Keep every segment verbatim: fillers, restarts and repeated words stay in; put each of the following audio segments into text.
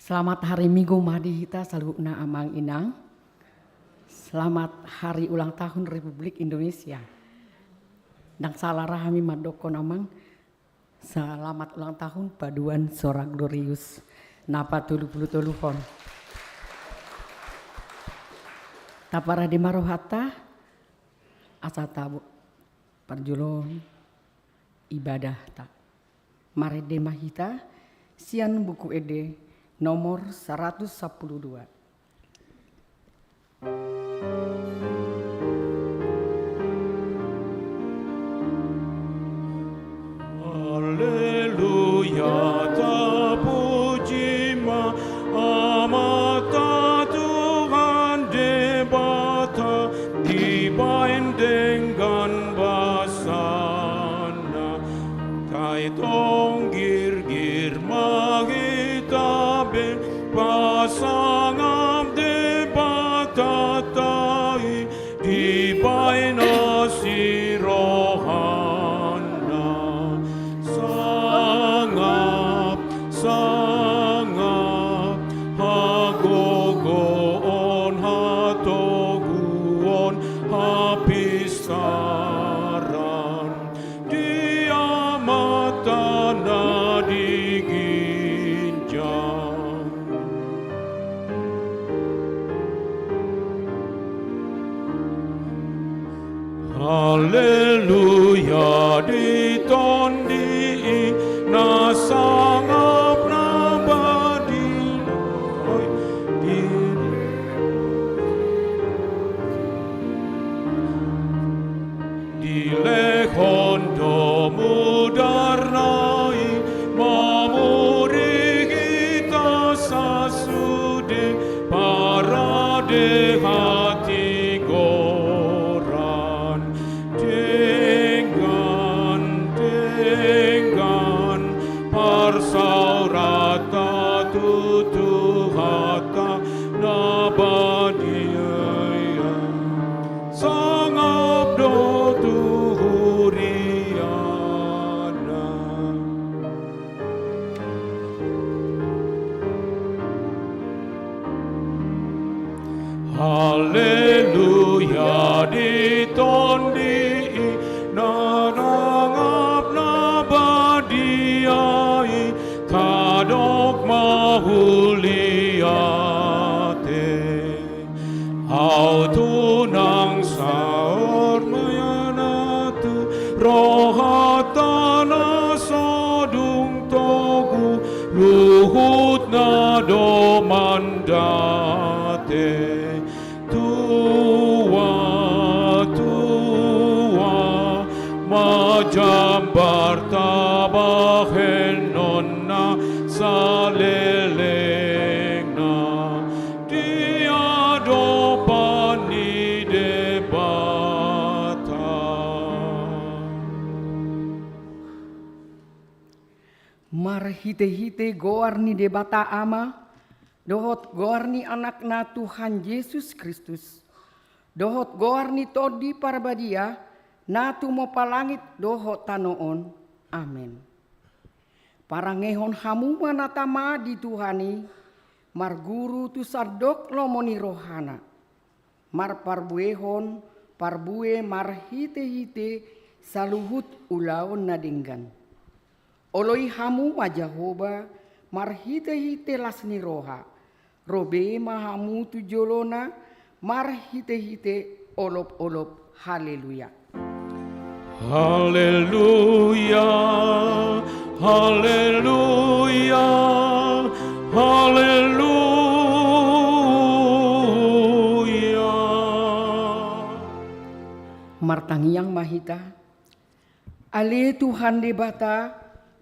Selamat hari Minggu ma di hita saluhutna amang inang. Selamat hari ulang tahun Republik Indonesia. Ndang sala ra hami mandokkon amang, selamat ulang tahun paduan Soara Glorius na patolu pulu toluhon. Taparade ma rohanta, asa tabo parjolo ibadahta. Marende ma hita sian Buku Ende nomor saratus sampulu dua. Haleluya, tapuji ma Amanta Tuhan Debata, dibaen denggan basa na. Tahe tong girgir ma hita be pasangap Debatanta i, dibaen asi rohana. Sangap, sangap, hagogoon, hatoguon, hapistaran. Di Amanta na di ginjang. Haleluya, di Tondi i na sangap na badia, oi, di Dilehon do mudarna i mamuri hita sasude, parade hatigoran. Denggan, denggan parsaoranta tu Tuhanta na badia. Sangap do tu huriana. Haleluya, di Tondi i na sangap na badia i, tadok ma huliate. Aut unang saur mianatu rohanta na so dung togu, luhutna do mandate. Tua, tua ma jambar tabahenon na salelengna di adopan ni Debata. Marhitehite goar ni Debata Ama, dohot goar ni Anakna Tuhan Jesus Kristus, dohot goar ni Tondi Parbadia, na tumompa langit dohot tano on. Amen. Parangehon hamu ma na tama di Tuhan i, marguru tu sandok lomo ni rohana, marparbuehon parbue marhitehite saluhut ulaon na denggan. Oloi hamu ma Jahowa marhitehite las ni roha, ro be ma hamu tu jolona marhitehite olopolop. Haleluya. Haleluya, haleluya, haleluya. Martangiang ma hita. Ale Tuhan Debata,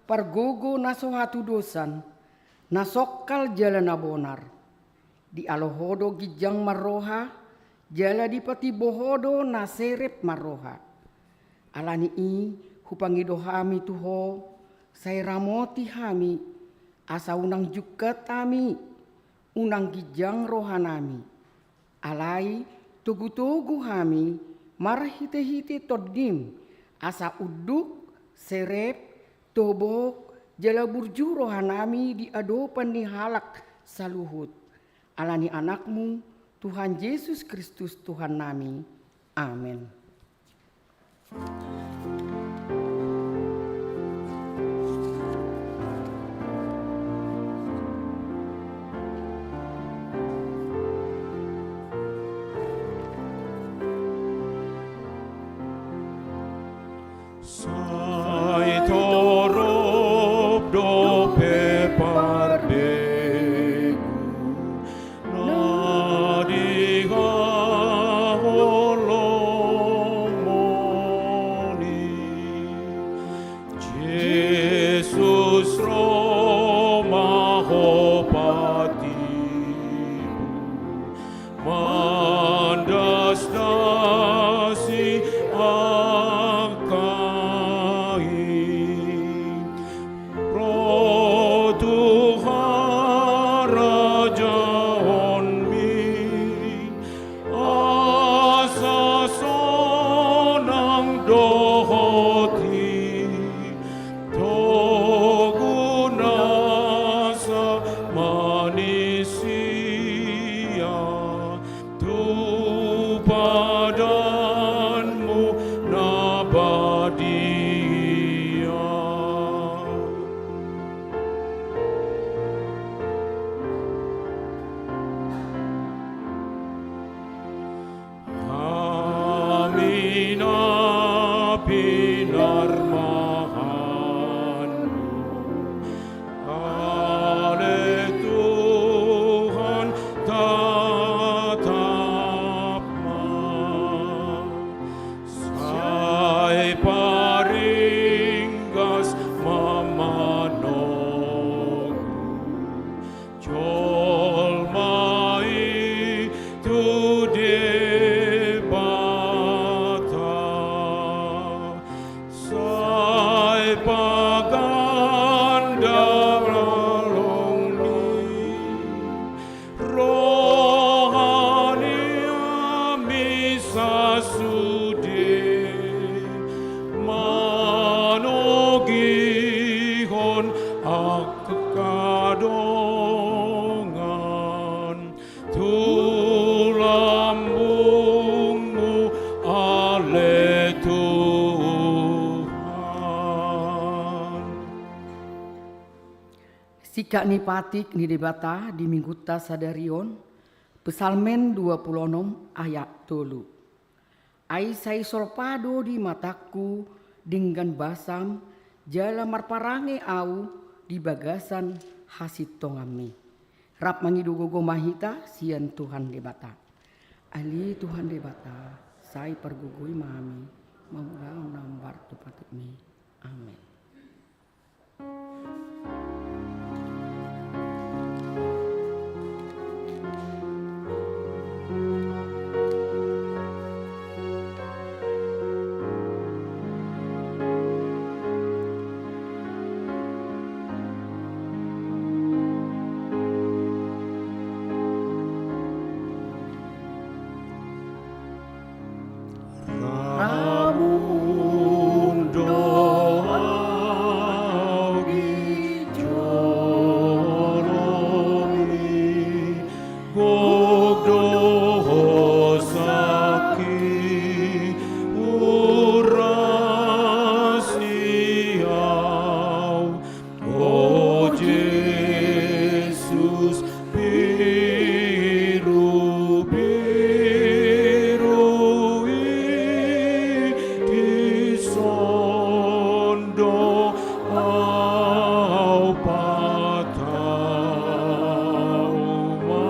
pargogo na so hatudosan, na songkal jala na bonar. Dialo Ho do ginjang marroha, jala dipatimbo Ho do na serep marroha. Ala ni i hupangido hami tu Ho, sai ramoti hami, asa unang jungkat hami, unang ginjang rohanami. Alai togutogu hami marhitehite Tondim, asa unduk, serep, tobok, jala burju rohanami di adopan ni halak saluhut. Ala ni Anakmu, Tuhan Jesus Kristus, Tuhannami. Amen. Sai torop dope parbegu na di haholomon i. Jesus, ro ma Ho patibu, mandasdasi angka i. Ro tu harajaonmi, asa sonang dohot i. Togu nasa manisia tu padanmu na badia. Hami na pinarmahanmu, ale Tuhan, tatap ma. Sai paringgas ma manogu jolma i tu Debata. Sai paganda lalong ni roha ni hami sasude, manogihon angka dongan tu lambungmu, ale Tuhan. Singkat ni patik ni Debata di Minggunta sadari on, Psalmen dua pulu onom ayat tolu. Ai sai solpa do di matangku denggan basam, jala marparange au di bagasan hasintonganmi. Rap mangido gogo ma hita sian Tuhan Debata. Ale Tuhan Debata, sai pargogoi ma hami mangulahon na hombar tu patikmi. Amen. Ramun do au di jolomi, gok do hosak i, huras i au. O Jesus, birubiru i, dison do au patau ma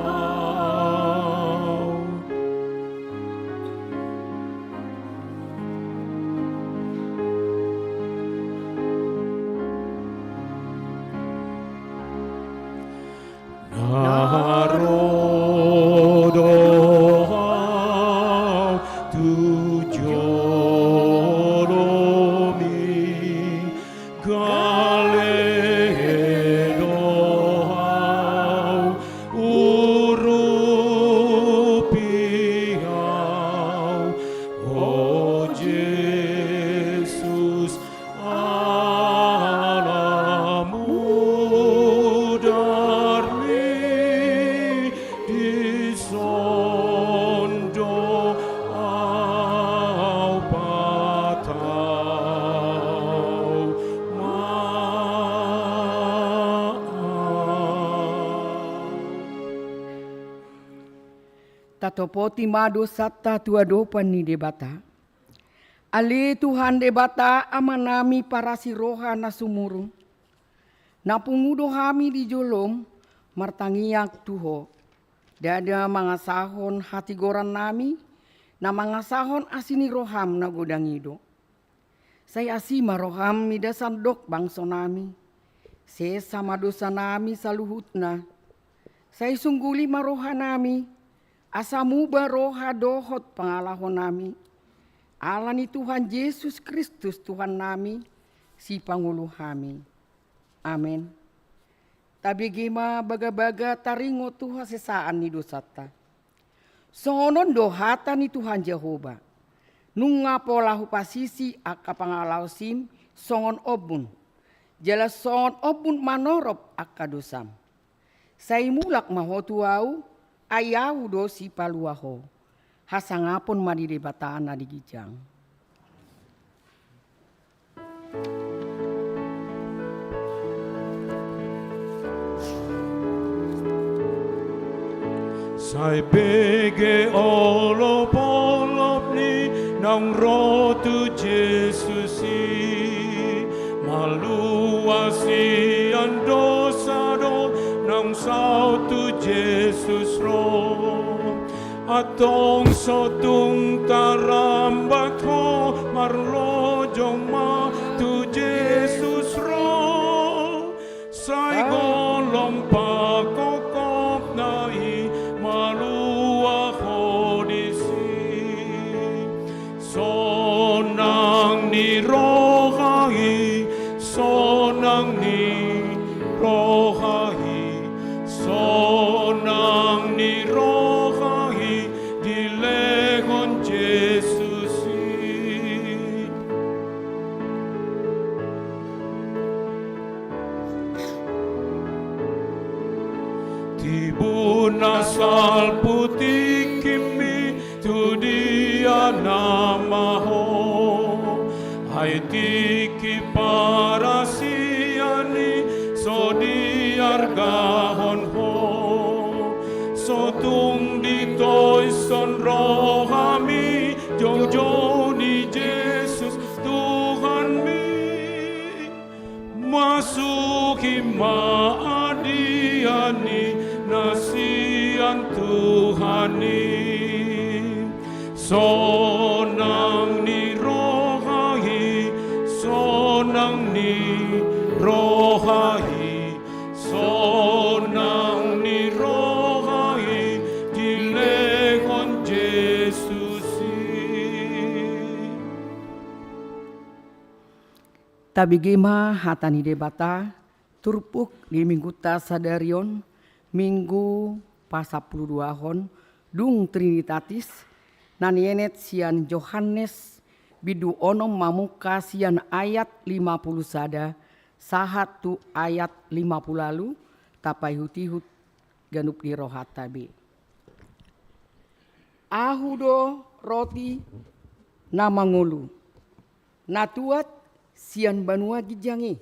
au. Na ro do au tu jolomi, gale do au urupi au, o Jesus, ala Atopoti ma dosanta tu adopan ni Debata. Ale Tuhan Debata, Amanami parasi roha na sumurung, na pungu do hami di jolom martangiang tu Ho. Ndada mangasahon hatigorannami, na mangasahon asi ni roham na godang i do. Sai asi ma roham mida sandok bangsonami. Sesa ma dosanami saluhutna. Sai sungguli ma rohanami, asa muba roha dohot pangalahonami. Ala ni Tuhan Jesus Kristus Tuhannami, Sipangolu hami. Amen. Tabege ma bagabaga taringot tu hasesaan ni dosanta. Songon on do hata ni Tuhan Jahowa: Nunga pola hupasisi angka pangalaosim songon ombun, jala songon ombun manorop angka dosam. Sai mulak ma ho tu Ahu, ai Ahu do Sipalua ho. Hasangapon ma di Debata na di ginjang. Sai bege olopolop ni naung ro tu Jesus i, malua sian dosa do naung saut tu Jesus ro. Antong so tung tarambat ho, marlojong ma tu Jesus ro. Sai golom pangkophopna i malua ho disi. Sonang ni roha i, sonang ni roha i, sonang ni roha i, dilehon Jesus i. Tibu na salpu tingkim i, tu dia nama ho? Ai tingki parasian i so diargahon ho. So tung ditoishon rohami jongjong ni Jesus Tuhanmi. Masuhi ma adia ni na sian Tuhan i. Sonang ni roha i, sonang ni roha i, sonang ni roha i, dilehon Jesus i. Tabege ma hata ni Debata, turpuk di minggunta sadari on, Minggu pasampuluduahon, dung Trinitatis, na nienet sian Johannes, bindu onom mamungka sian ayat lima pulu sada, sahat tu ayat lima pulu ualu, tapaihut-ihut ganup di rohanta be. Ahu do roti na mangolu, na tuat sian banua ginjang i.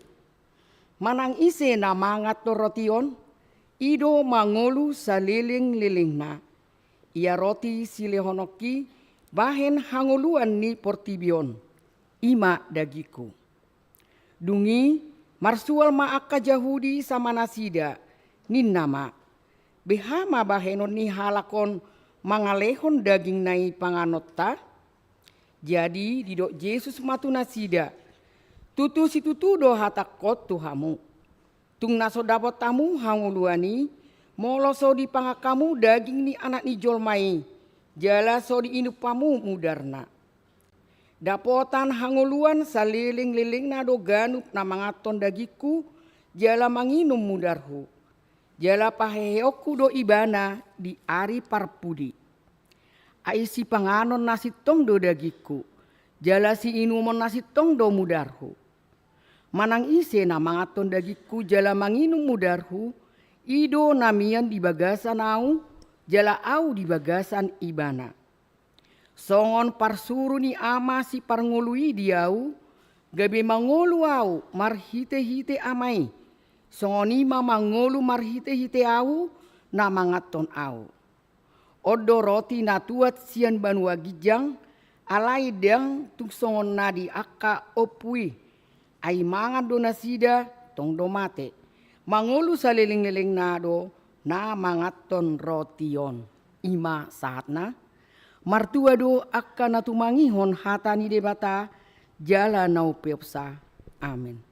Manang ise na mangan roti on, i do mangolu saleleng-lelengna. Ia roti silehononki bahen hangoluan ni portibi on, i ma dagingku. Dung i marsual ma angka Jahudi sama nasida, ninna ma: Beha ma bahenon ni halak on mangalehon dagingna i panganonta? Jadi didok Jesus ma tu nasida: Tutu situtu do hatangkon tu hamu: Tung na so dapot hamu hangoluan i, molo so dipangan hamu daging ni Anak ni jolma i, jala so diinum hamu mudarna. Dapotan hangoluan saleleng-lelengna do ganup na manganhon dagingku jala manginum mudarhu. Jala paheheonku do ibana di ari parpudi. Ai sipanganon na sintong do dagingku, jala siinumon na sintong do mudarhu. Manang ise na manganhon dagingku jala manginum mudarhu, i do na mian di bagasan ahu, jala ahu di bagasan ibana. Songon parsuru ni Ama siparngolu i di ahu, gabe mangolu ahu marhite-hite Ama i, songon i ma mangolu marhite-hite ahu na manganhon ahu. On do roti na tuat sian banua ginjang, alai ndang tung songon na di angka ompu i. Ai mangan do nasida, tong do mate. Mangolu salelenglelengna do na manganhon roti on. I ma sahatna. Martua do angka na tumangihon hata ni Debata, jala na umpeopsa. Amen.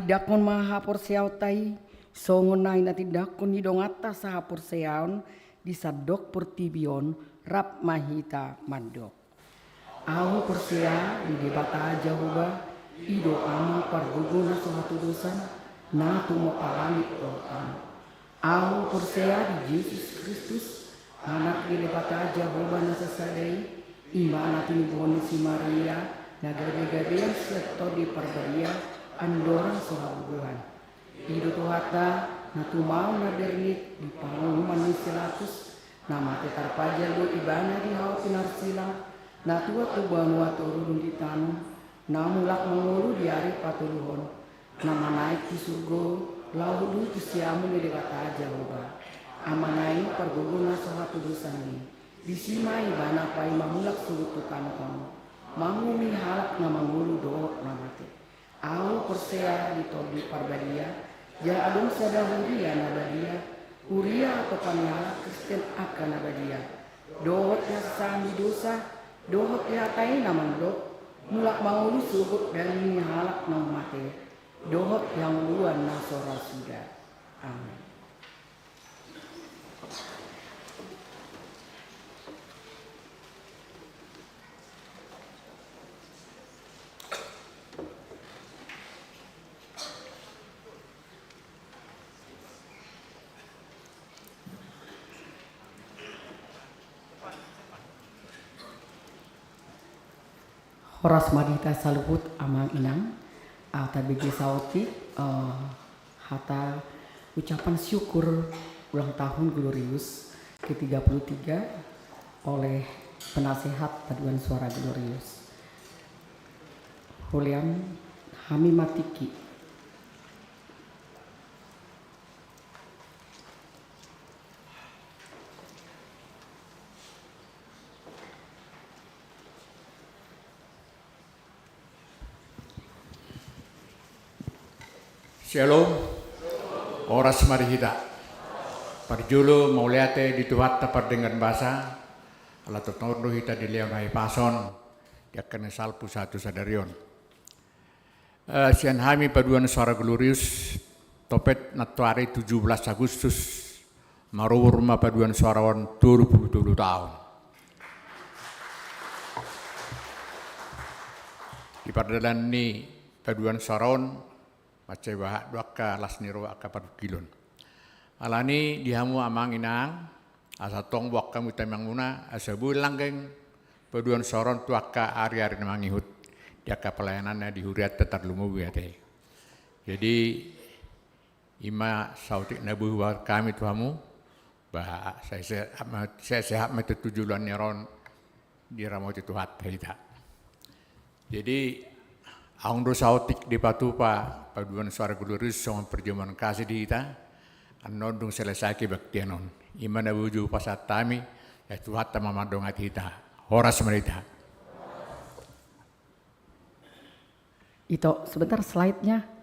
Tindanghon ma haporseaonta i, songon na tindanghon ni donganta sahaporseaon di sandok portibi on. Rap ma hita mandok. Ahu porsea di Debata Jahowa, i do Ama pargogo na so hatudosan, na tumompa langit dohot tano. Ahu porsea di Jesus Kristus, Anak ni Debata Jahowa na sasada i, i ma na tinubuhon ni si Maria, na gabe-gabean sian Tondi Parbadia, andorang so hagogoan. I do Tuhanta, na tumaon na bernit di panguhuman ni si Pilatus, na mate tarpajal do ibana di hau pinarsilang, na tuat tu banua toru dung ditanom, na mulak mangolu di ari patoluhon, na manaek tu surgo, laho duduk tu siamun ni Debata Jahowa. Amana i pargogo na so hatudosan i, disi ma ibana paima mulak sogot tu tano on, manguhumi halak na mangolu dohot na mate. Ahu porsea di Tondi Parbadia, jala adong sada huria na badia, huria atopan ni halak Kristen angka na badia, dohot di hasasahan ni dosa, dohot di hata i na mandok, mulak mangolu sogot daging ni halak naung mate, dohot di hangoluan na so ra suda. Amen. Horas ma di hita saluhut amang inang, ah, tabege saotik, eh, hata ucapan syukur ulang tahun Glorius ketiga puluh tiga oleh penasehat Paduan Suara Glorius. Hulean hami ma tingki. Syalom. Horas ma di hita. Parjolo mauliate di Tuhanta pardenggan basa, ala tontu do hita dilehon hahipason di angka na salpu sahat tu sadari on. Eh, sian hami Paduan Suara Glorius, topet nantoari tujuh belas Agustus, marumur ma Paduan Suara on tolu puluh tolu taon. Di pardalan ni Paduan Suara on, mansai bahat do angka las ni roha, angka parungkilon. Alani di hamu amang inang, asa tong boan hamu tangiangmuna, asa boi langgeng Paduan Suara on tu angka ari-ari na mangihut, di angka pelayananna di hurianta tarlumobi ate. Jadi, i ma saotik na boi hubahen hami tu hamu, ba, sai sehat ma, sai sehat ma tutu joloan ni ari on, diramoti Tuhanta hita. Jadi, adong do saotik dipatupa Paduan Suara Glorius songon parjamuan kasih di hita, annon dung selesai kebaktian on. I ma na boi hupasahat hami, ai Tuhanta ma mandongani hita. Horas ma di hita. Ito, sebentar slide-nya.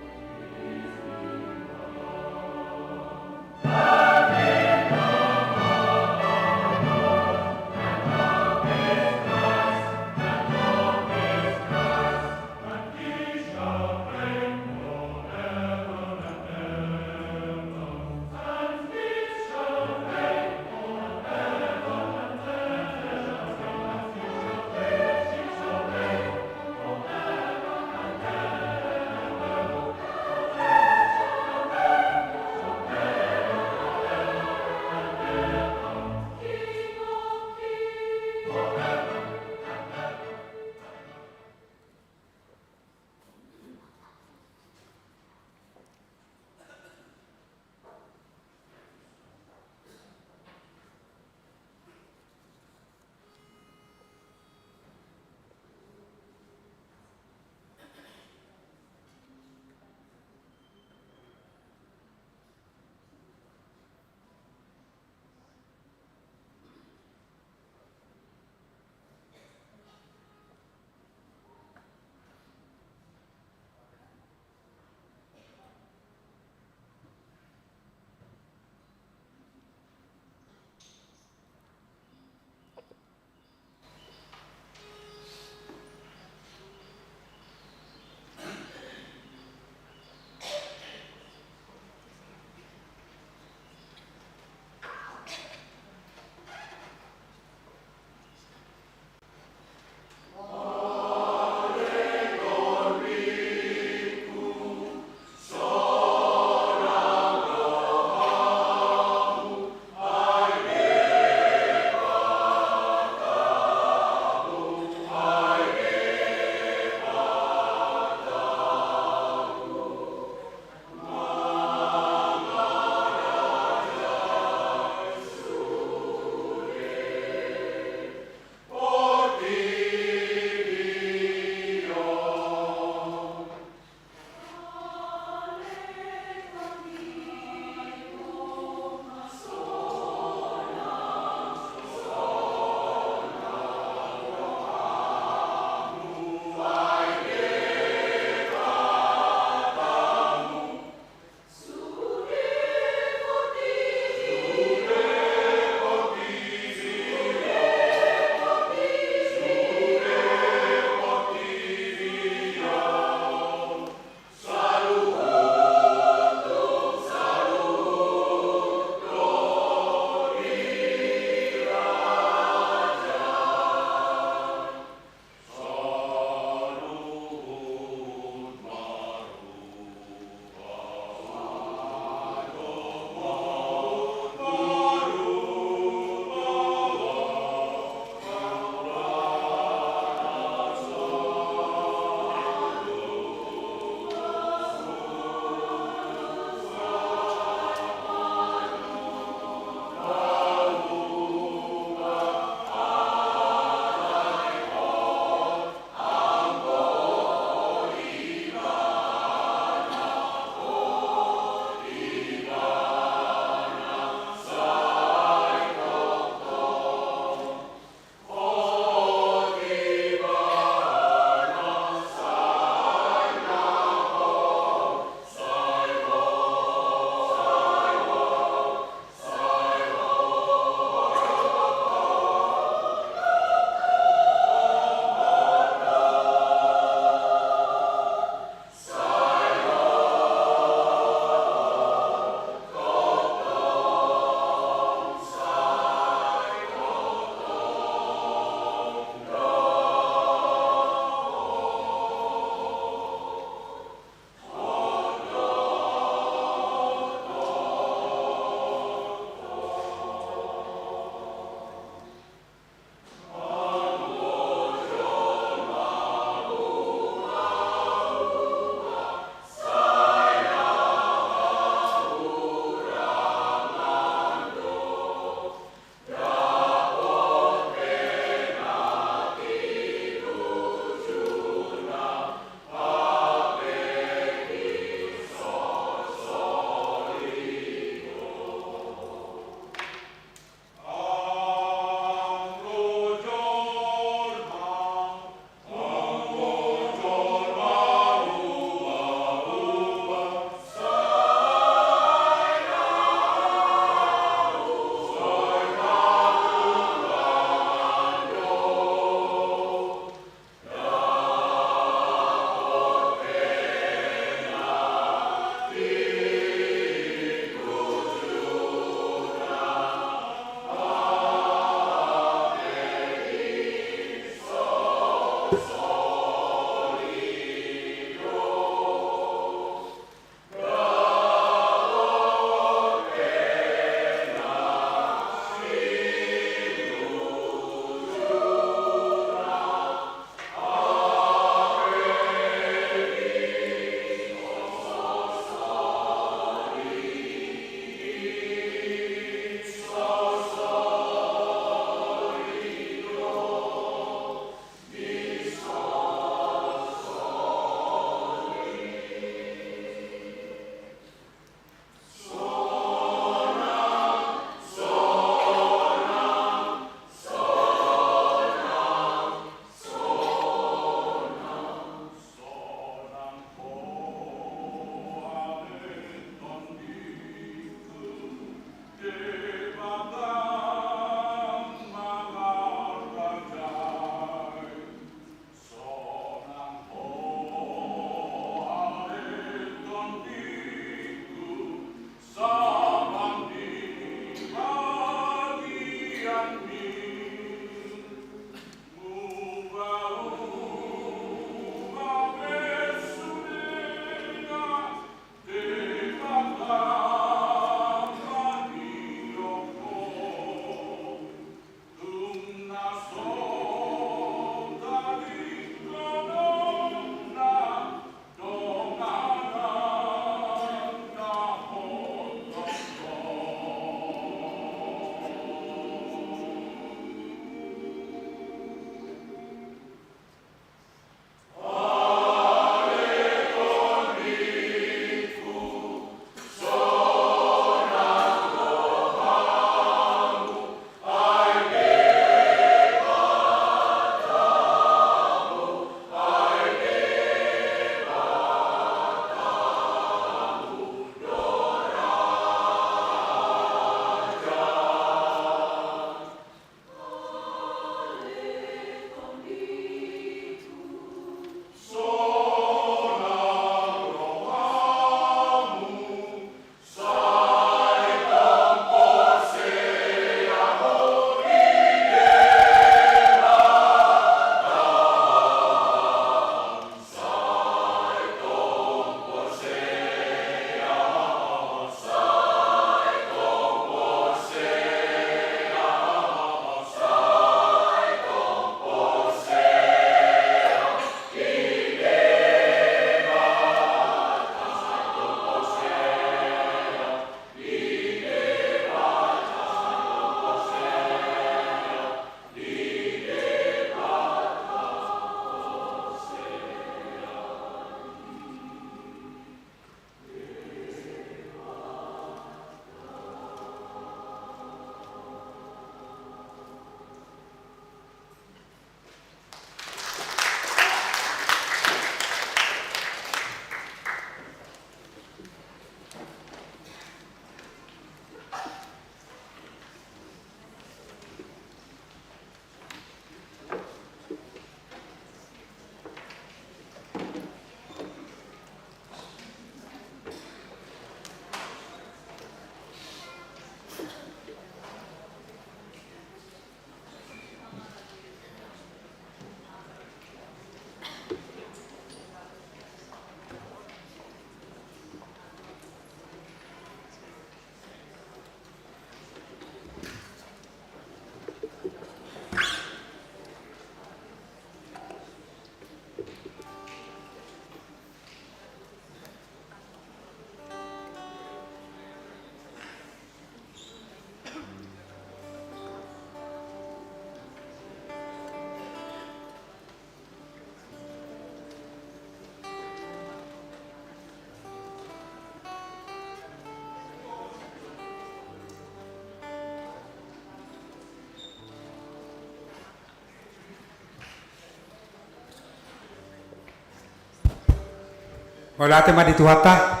Mauliate ma di Tuhanta.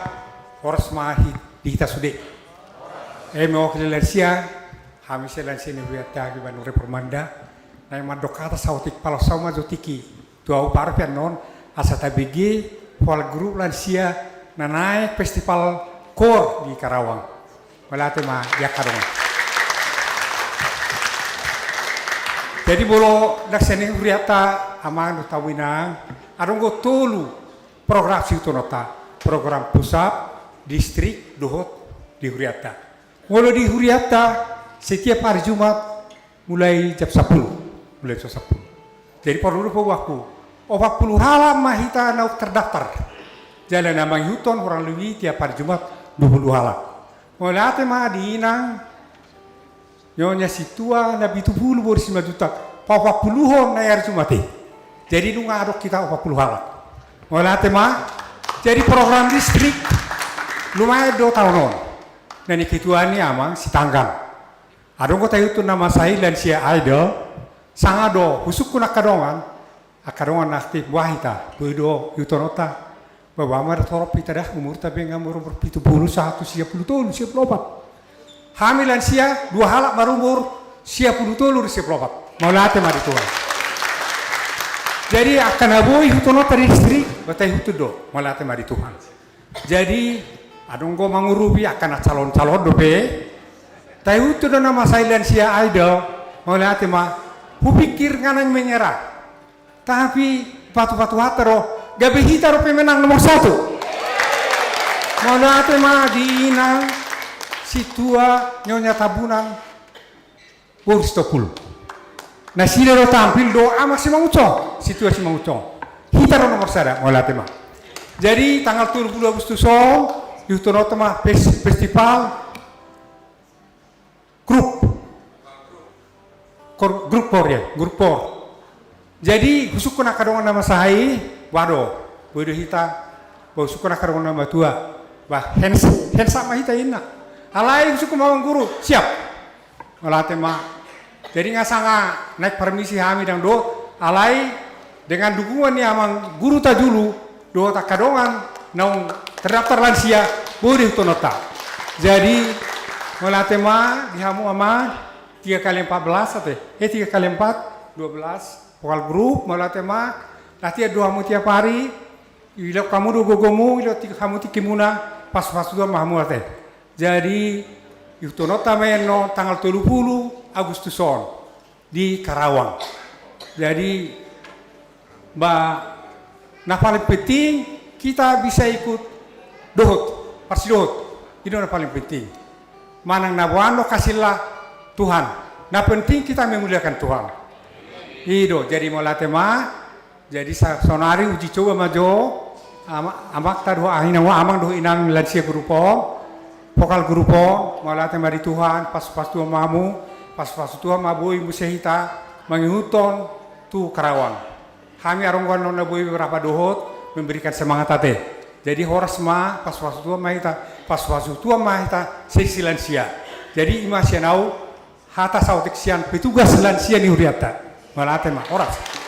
Horas ma hi-, di hita sude. Eme oke lansia, hami sian lansia ni Hurianta Hami Bandung Reformanda, naeng mandok hata saotik palosa ma jo tingki tu ahu parropian on, asa tabege vokal grup lansia na naeng festival kor di Karawang. Mauliate ma di angka dongan. Jadi molo nang sian ni Hurianta amang dohot hamu inang, adong do tolu program sihutononta, program pusat, distrik, dohot di Hurianta. Molo di Hurianta, setiap hari Jumat, mulai jam sampulu, mulai jam sampulu. Jadi porlu do paboahu, opat pulu halak ma hita naung terdaftar. Jala na mangihuthon hurang lobi tiap hari Jumat dua pulu halak. Mauliate ma di inang, Nyonya Sintua Napitu Pulu boru Simanjuntak, paopat puluhon na i ari Jumat i. Jadi nunga adong hita opat pulu halak. Mauliate ma. Jadi program distrik lumayan do taon on. Na niketuaan ni amang Sitanggang. Adong do taihuthon na masa i Lansia Idol, sanga do husungkun angka dongan, angka dongan na aktif, boha hita, boi do ihuthononta. Ba boha ma da torop hita da, umurta pe nga marumur pitu pulu, sahat tu sia pulu tolu, sia pulu opat. Hami lansia dua halak marumur sia pulu tolu dohot sia pulu opat. Mauliate ma di Tuhan. Jadi angka na boi ihuthononta di distrik, ba taihuthon do. Mauliate ma di Tuhan. Jadi adong do mangurupi angka na calon-calon dope. Taihuthon do na masa i Lansia Idol. Mauliate ma. Hupikir nga naeng menyerah. Tapi patu-patu hata do, gabe hita do pemenang nomor satu. Mauliate ma di inang Sintua Nyonya Tambunan boru Sitompul. Nasida do tampil dohot amang Simangunsong, Sintua Simangunsong. Hita do nomor sada, mauliate ma. Jadi tanggal tolu pulu Agustus on, ihuthononta ma fes-, festival grup. Kor-, grup kor ya, grup kor. Jadi husungkun angka dongan na masa i, boha do, boi do hita, ba husungkun angka dongan na matua, ba hands-, hands up ma hita inna. Alai husungkun ma amang guru, siap. Mauliate ma. Jadi nga sanga naeng parmisi hami dang dohot, alai dengan dukungan ni amang guru Tajulu, dohot angka dongan naung terdaftar lansia, boi do ihuthononta. Jadi mauliate ma di hamu amang, tiga kali empat belas ate, eh, tiga kali empat, dua belas, vokal grup, mauliate ma. Latihan do hamu tiap hari, idok hamu do gogomu, idok ti-, hamu tingkimuna, pasu-pasu Tuhan ma hamu ate. Jadi ihuthononta ma i annon tanggal tolu pulu Agustus on di Karawang. Jadi, ba, na paling penting kita bisa ikut dohot, parsidohot. I do na paling penting. Manang na boan do hasilna, Tuhan. Na penting kita memuliakan Tuhan. I do, jadi mauliate ma. Jadi sa-, saonari uji coba ma jo, ama-, amanta dohot inang, amang dohot inang lansia grup on, vokal grup on, mauliate ma di Tuhan, pasu-pasu Tuhan ma hamu, pasu-pasu Tuhan ma boi muse hita mangihuthon tu Karawang. Hami adong do annon na boi beberapa dohot memberikan semangat ate. Jadi horas ma, pasu-pasu Tuhan ma hita, pasu-pasu Tuhan ma hita, seksi lansia. Jadi i ma sian au, hata saotik sian petugas lansia ni hurianta. Mauliate ma, horas.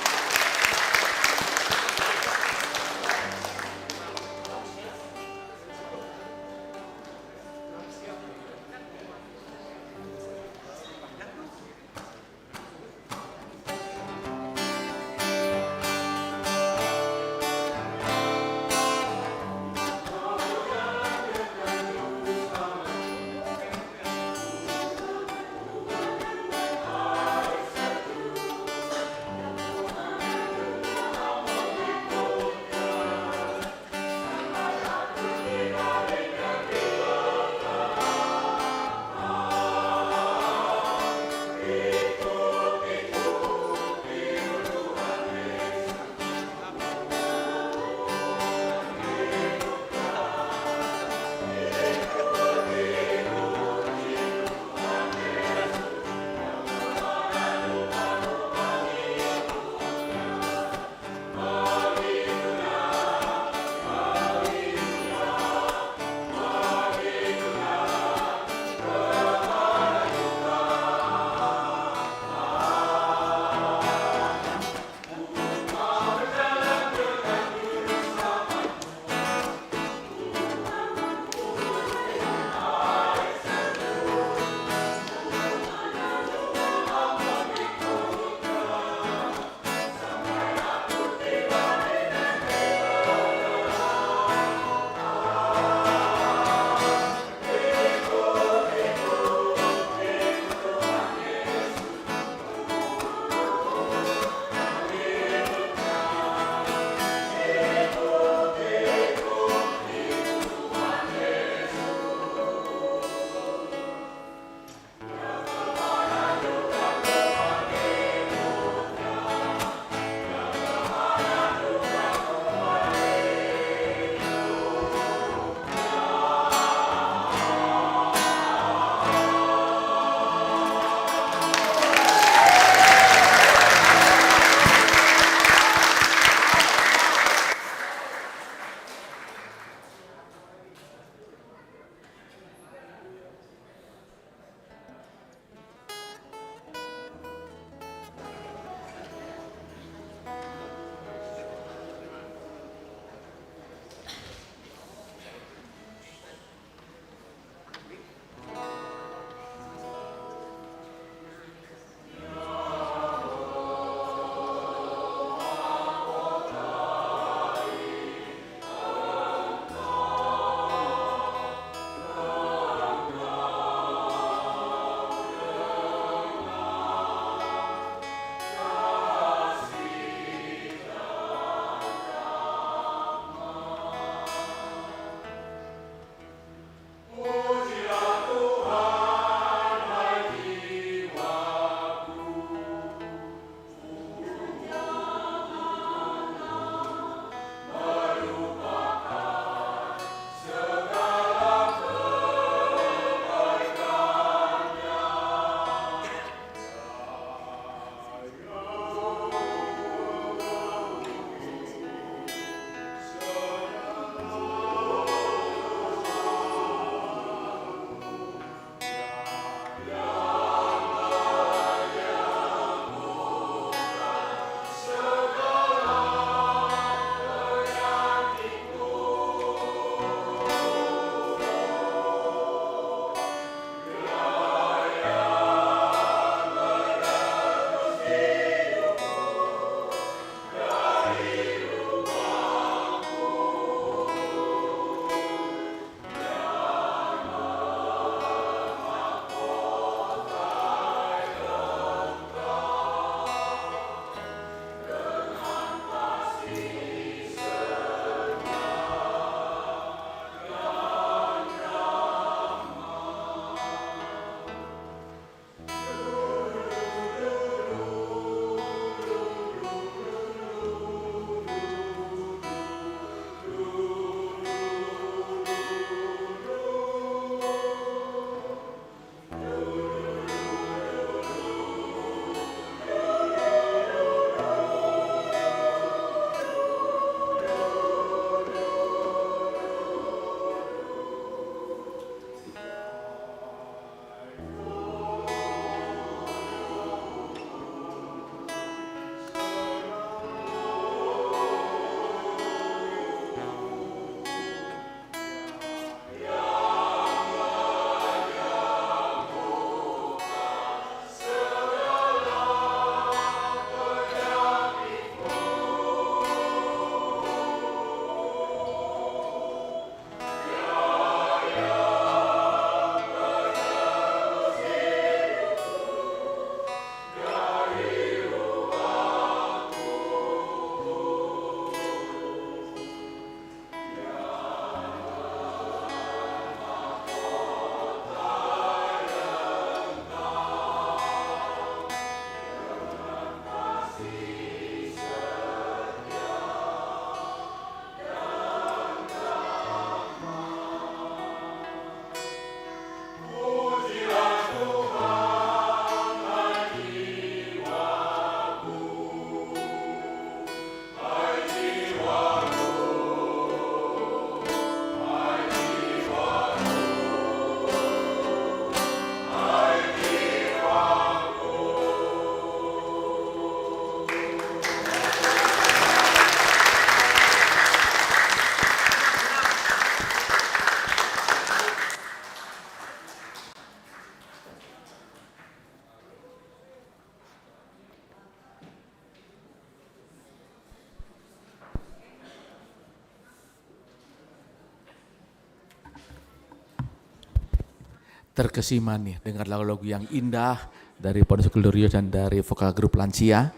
Terkesima nih dengan lagu-lagu yang indah dari Pontius Glorius dan dari vokal grup lansia.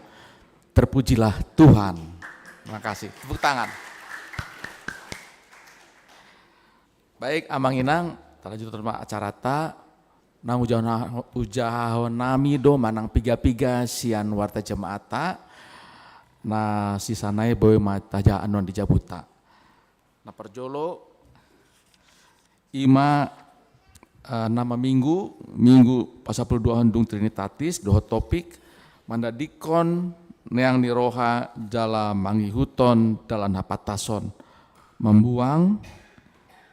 Terpujilah Tuhan. Terima kasih. Tepuk tangan. Baik, Amang Inang, talanjut ma acarata. Naeng ujahon, ujahon nami do manang piga-piga sian warta jemaatta. Na sisana i boi ma tajaha annon di jabuta. Na parjolo, ima, eh, nama minggu, minggu pasampuluduahon dung Trinitatis, dohot topik, mandadikkon neang ni roha jala mangihuthon dalan hapantason, membuang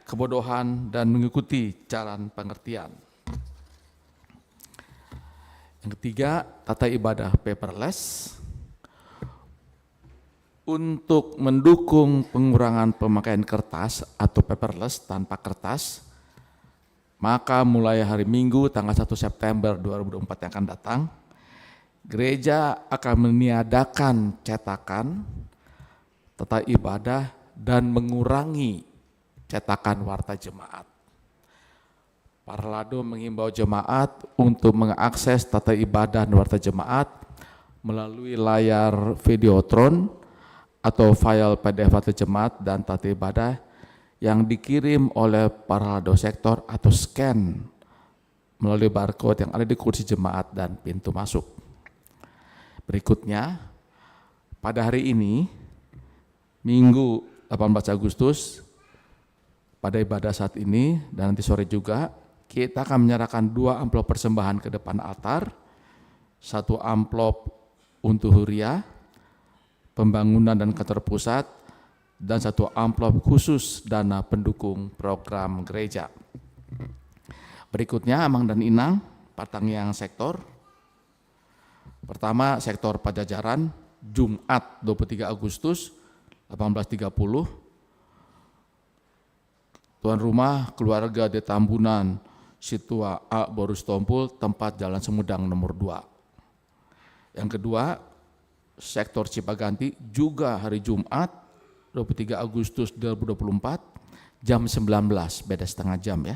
kebodohan dan mengikuti jalan pengertian. Yang ketiga, tata ibadah paperless. Untuk mendukung pengurangan pemakaian kertas atau paperless, tanpa kertas, maka mulai hari Minggu tanggal satu September dua ribu dua puluh empat yang akan datang, gereja akan meniadakan cetakan tata ibadah dan mengurangi cetakan warta jemaat. Parhalado mengimbau jemaat untuk mengakses tata ibadah dan warta jemaat melalui layar Videotron atau file P D F warta jemaat dan tata ibadah yang dikirim oleh parhalado sektor atau scan melalui barcode yang ada di kursi jemaat dan pintu masuk. Berikutnya, pada hari ini, Minggu delapan belas Agustus, pada ibadah saat ini dan nanti sore juga, kita akan menyerahkan dua amplop persembahan ke depan altar, satu amplop untuk huria, pembangunan dan kantor pusat, dan satu amplop khusus dana pendukung program gereja. Berikutnya, Amang dan Inang, partangiang sektor. Pertama, sektor Pajajaran, Jumat dua puluh tiga Agustus, delapan belas tiga puluh. Tuan rumah keluarga di Tambunan, Situa A boru Sitompul, tempat Jalan Sumedang nomor dua. Yang kedua, sektor Cipaganti, juga hari Jumat, dua puluh tiga Agustus dua ribu dua puluh empat, jam sembilan belas, beda setengah jam ya.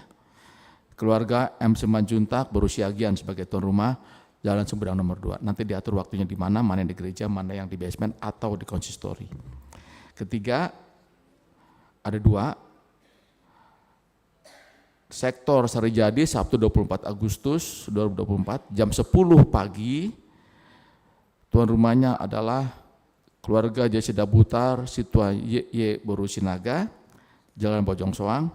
Keluarga M Simanjuntak boru Siagian sebagai tuan rumah, Jalan Sumedang nomor dua. Nanti diatur waktunya di mana, mana yang di gereja, mana yang di basement atau di konsistori. Ketiga, ada dua. Sektor Sarijadi, Sabtu dua puluh empat Agustus dua ribu dua puluh empat, jam sepuluh pagi. Tuan rumahnya adalah keluarga J C Dabutar, Situa Y Y boru Sinaga, Jalan Bojong Soang.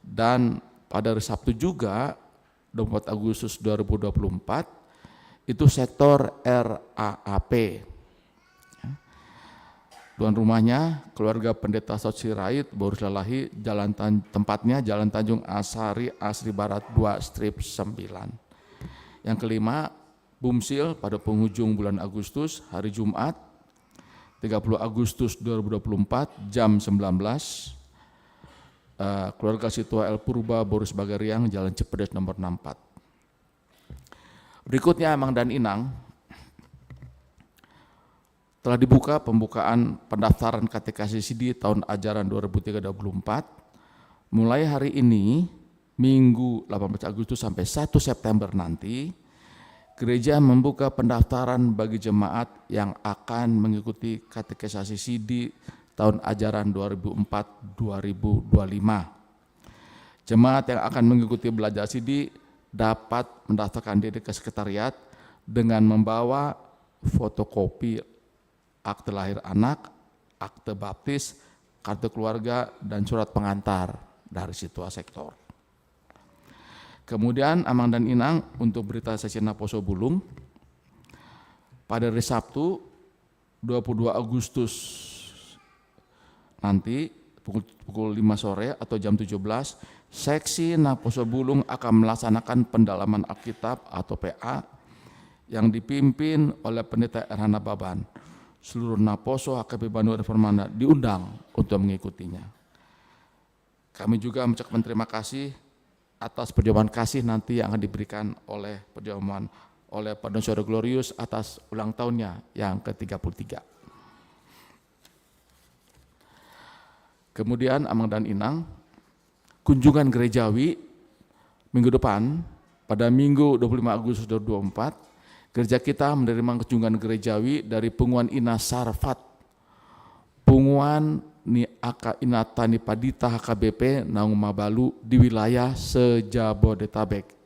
Dan pada hari Sabtu juga, dua puluh empat Agustus dua ribu dua puluh empat, itu sektor R A A P. Ya. Tuan rumahnya keluarga Pendeta Saud Sirait boru Silalahi, Jalan Tan-, tempatnya Jalan Tanjung Asari, Asri Barat dua, strip sembilan. Yang kelima, Bumsil pada penghujung bulan Agustus, hari Jumat, tiga puluh Agustus dua ribu dua puluh empat, jam sembilan belas, eh, keluarga Situa L Purba boru Sibagariang, Jalan Cipedes nomor enam empat. Berikutnya, Amang dan Inang, telah dibuka pembukaan pendaftaran katekisasi di tahun ajaran dua ribu tiga dua puluh empat. Mulai hari ini, Minggu delapan belas Agustus sampai satu September nanti, gereja membuka pendaftaran bagi jemaat yang akan mengikuti katekisasi sidi tahun ajaran dua ribu empat dua ribu dua puluh lima. Jemaat yang akan mengikuti belajar sidi dapat mendaftarkan diri ke sekretariat dengan membawa fotokopi akte lahir anak, akte baptis, kartu keluarga, dan surat pengantar dari Situa Sektor. Kemudian, Amang dan Inang, untuk berita sesi naposo bulung, pada hari Sabtu, dua puluh dua Agustus nanti, pukul, pukul lima sore atau jam tujuh belas, seksi naposo bulung akan melaksanakan pendalaman Alkitab atau P A yang dipimpin oleh Pendeta R H Nababan. Seluruh naposo H K P Banua dan Firmandah diundang untuk mengikutinya. Kami juga mengucapkan terima kasih atas perjamuan kasih nanti yang akan diberikan oleh perjamuan, oleh Padon Suara Glorius atas ulang tahunnya yang ketiga puluh tiga. Kemudian, Amang dan Inang, kunjungan gerejawi minggu depan, Pada Minggu dua puluh lima Agustus dua ribu dua puluh empat, gereja kita menerima kunjungan gerejawi dari punguan Ina Sarfat, punguan ni angka inanta ni pandita H K B P naung mabalu di wilayah se-Jabodetabek.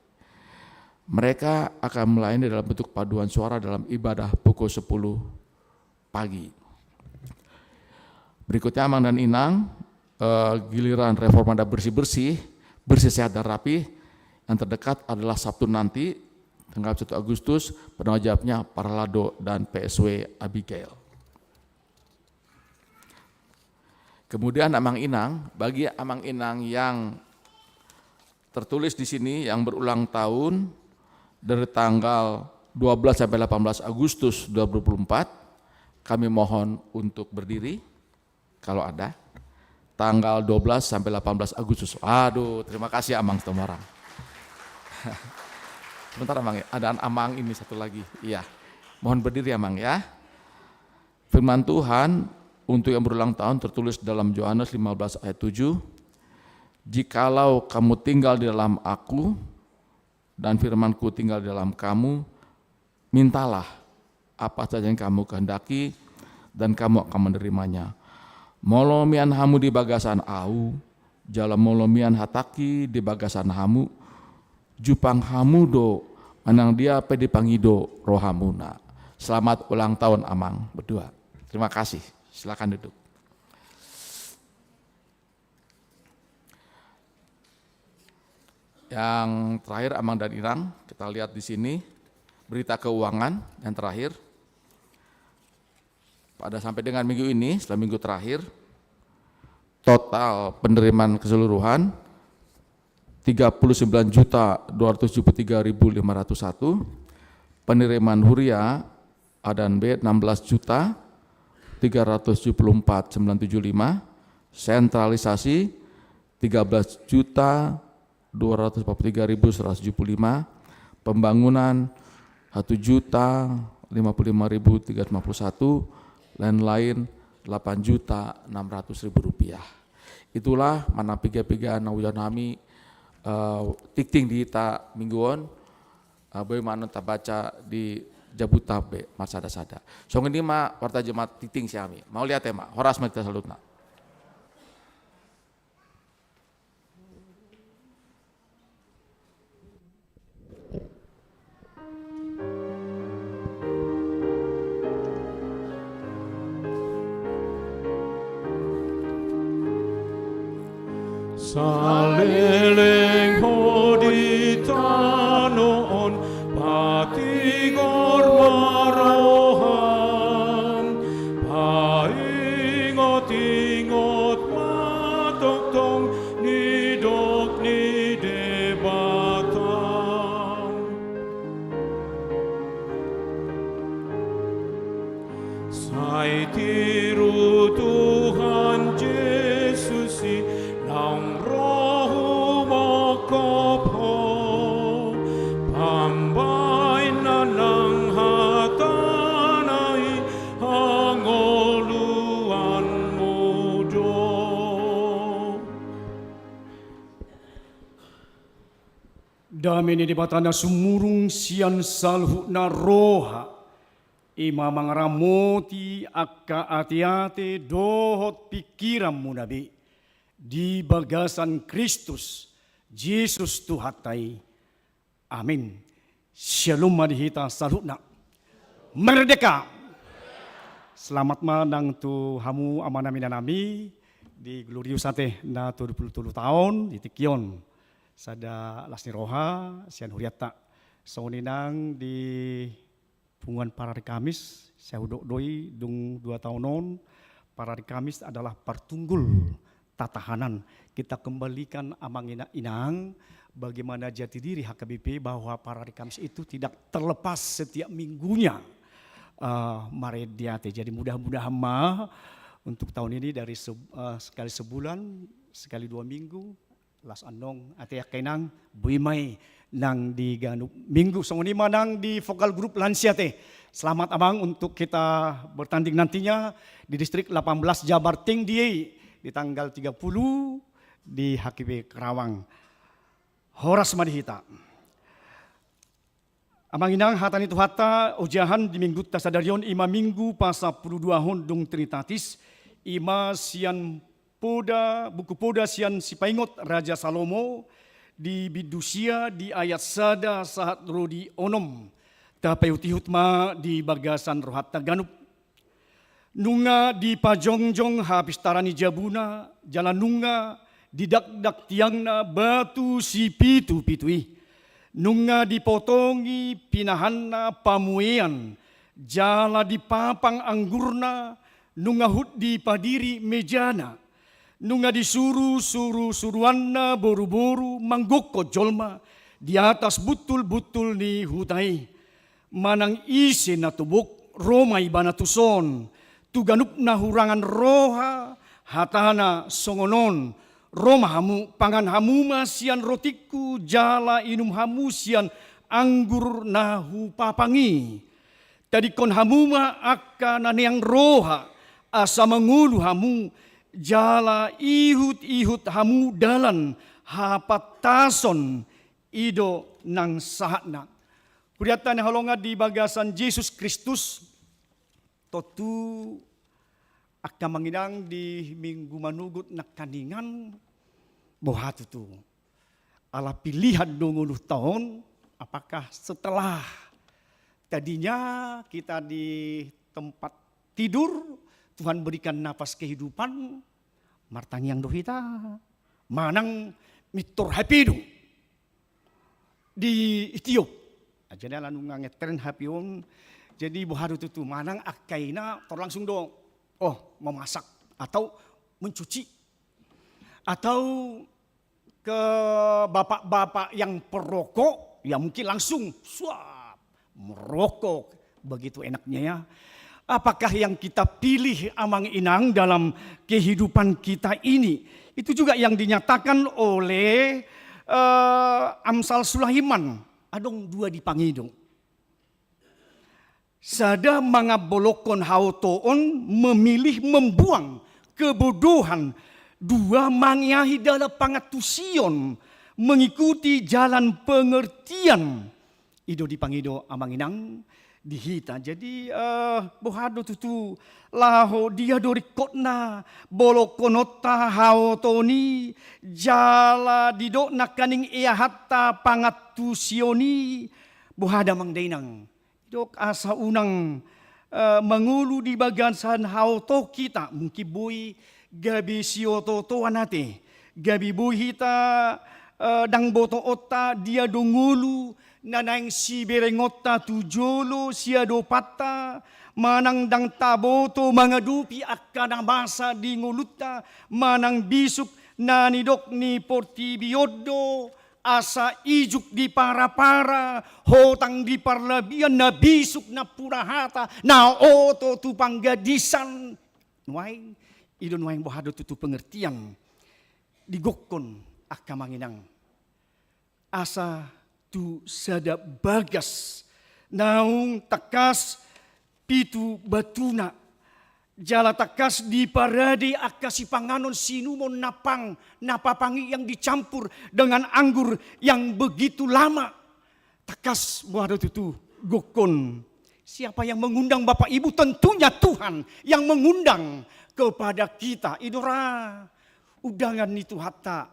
Mereka akan melayani dalam bentuk paduan suara dalam ibadah pukul sepuluh pagi. Berikutnya, Amang dan Inang, eh, giliran reforma dan bersih-bersih, bersih, sehat dan rapi, yang terdekat adalah Sabtu nanti, tanggal satu Agustus, penanggung jawabnya Parhalado dan P S W Abigail. Kemudian Amang Inang, bagi Amang Inang yang tertulis di sini yang berulang tahun dari tanggal dua belas sampai delapan belas Agustus dua ribu dua puluh empat, kami mohon untuk berdiri, kalau ada. Tanggal dua belas sampai delapan belas Agustus. Aduh, terima kasih Amang Situmorang. Sebentar Amang, ya. Ada Amang ini satu lagi. Iya. Mohon berdiri Amang ya. Firman Tuhan untuk yang berulang tahun tertulis dalam Yohanes lima belas ayat tujuh, "Jikalau kamu tinggal di dalam Aku, dan firman-Ku tinggal di dalam kamu, mintalah apa saja yang kamu kehendaki, dan kamu akan menerimanya. Molo mian hamu di bagasan Ahu, jala molo mian hatangki di bagasan hamu, jupang hamu do manang dia pe dipangido rohamuna." Selamat ulang tahun Amang berdua. Terima kasih. Silakan duduk. Yang terakhir Amang dan Inang, kita lihat di sini berita keuangan yang terakhir. Pada sampai dengan minggu ini, setelah minggu terakhir, total penerimaan keseluruhan tiga puluh sembilan juta dua ratus tujuh puluh tiga ribu lima ratus satu, penerimaan huria A dan B enam belas juta tiga ratus tujuh puluh empat sembilan tujuh lima, sentralisasi tiga belas juta dua ratus empat puluh tiga ribu seratus tujuh puluh lima, pembangunan satu juta lima puluh lima ribu tiga ratus lima puluh satu, lain-lain delapan juta enam ratus ribu rupiah. Itulah manang piga-piga na hujaha hami, eh, tingting di hita minggu on, eh, boi ma annon tabaca di jabuta be marsada-sada. Songon i ma warta Jumat tingting sian hami. Mauliate ma, horas ma di hita saluhutna. Saleleng ho di tano on, patigor ma roham, paingot-ingot ma tongtong nidok ni Debata. Sai tiru Tuhan Jesus i, naung ro humongkop ho, pambahen na nang hatana i hangoluanmu do. Dame ni Debata na sumurung sian saluhutna roha, i ma mangaramoti angka ateate dohot pingkiranmuna be di bagasan Kristus Jesus Tuhanta i. Amin. Syalom ma di hita saluhutna. Merdeka. Selamat ma nang tu hamu amanami inanami di Glorious ate na tolu pulu tolu taon di tingki on. Sada las ni roha sian hurianta. Songon i nang di punguan Parari Kamis, sai hudok do i dung dua taon on, Parari Kamis adalah partunggul tatahanan. Kita kembalikan amang ina-, inang, bagaimana jati diri H K B P bahwa Parari Kamis itu tidak terlepas setiap minggunya, eh, marende ate. Jadi mudah-mudahan ma untuk tahun ini dari se-, eh, sekali sebulan, sekali dua minggu, las annon ate angka inang, boi ma i nang di ganup minggu. Songon i ma nang di vokal grup lansia ate. Selamat amang untuk kita bertanding nantinya di distrik delapan belas Jabar Tinggi di tanggal tiga puluh di H K B Karawang. Horas ma di hita. Amang inang, hata ni Tuhanta ojahan di minggunta sadari on, i ma minggu pasampuluduahon dung Trinitatis, i ma sian poda, buku poda sian Sipaingot Raja Salomo, di bindu sia, di ayat sada sahat ro di onom. Tapaihutihut ma di bagasan rohanta ganup. Nunga dipajongjong hapistaran ni jabuna, jala nunga didakdak tiangna batu sipitupitu i. Nunga dipotongi pinahanna pamuean, jala dipapang anggurna, nunga huhut dipadiri mejana. Nunga disuru surusuruanna boruboru manggokkon jolma di atas buntulbuntul ni huta i. Manang ise na tobok, ro ma ibana tuson, tu ganup na hurangan roha, hatana songon on: Ro ma hamu, pangan hamu ma sian rotingku, jala inum hamu sian anggur na hupapang i. Tadingkon hamu ma angka na neang roha, asa mangolu hamu, jala ihutihut hamu dalan hapantason. I do nang sahatna. Hurianta na hinaholongan di bagasan Jesus Kristus, tontu angka amang inang, di minggu manogot nangkaningan, boha tutu? Ala pilihan do ngolunta on, apakah setelah tadinya kita di tempat tidur, Tuhan berikan napas kehidupan, martangiang do hita, manang mintor H P do ditiop. Nah, jadi ala nunga ngetren H P on, jadi boha do tutu? Manang angka ina tor langsung do, oh, memasak atau mencuci. Atau ke bapak-bapak yang perokok, ya mungkin langsung suap, merokok, begitu enaknya ya. Apakah yang kita pilih, amang inang, dalam kehidupan kita ini? Itu juga yang dinyatakan oleh, eh, Amsal Sulaiman. Adong dua dipangido. Sada mangambolongkon haotoon, memilih membuang kebodohan. Dua, mangiahi dalan pangantusion, mengikuti jalan pengertian. I do dipangido, amang inang, di hita. Jadi, eh, boha do tutu, laho dia do ringkotna bolongkononta haotoon i, jala didok nangkaning eahanta pangantusion i? Boha da, amang dainang? Didok asa unang, eh, mangolu di bagasan haotoon hita, mungkin boi gabe siotootoan ate, gabe boi hita, eh, ndang botoonta dia do ngolu na naeng siberengonta tu jolo siadopanta, manang ndang taboto mangadopi angka na masa di ngolunta, manang bisuk na nidok ni portibi on do, asa ijuk di parapara, hotang di parlabian, na bisuk nampuna hata, na oto tu panggadisan. Nuaeng, i do nuaeng boha do tutu pengertian digokkon angka amang inang. Asa tu sada bagas naung tangkas pitu batuna, jala tangkas diparade angka sipanganon sinumon na pang, na papang i yang dicampur dengan anggur yang begitu lama. Tangkas boha do tutu gokkon? Siapa yang mengundang Bapak Ibu? Tentunya Tuhan yang mengundang kepada kita. I do ra undangan ni Tuhanta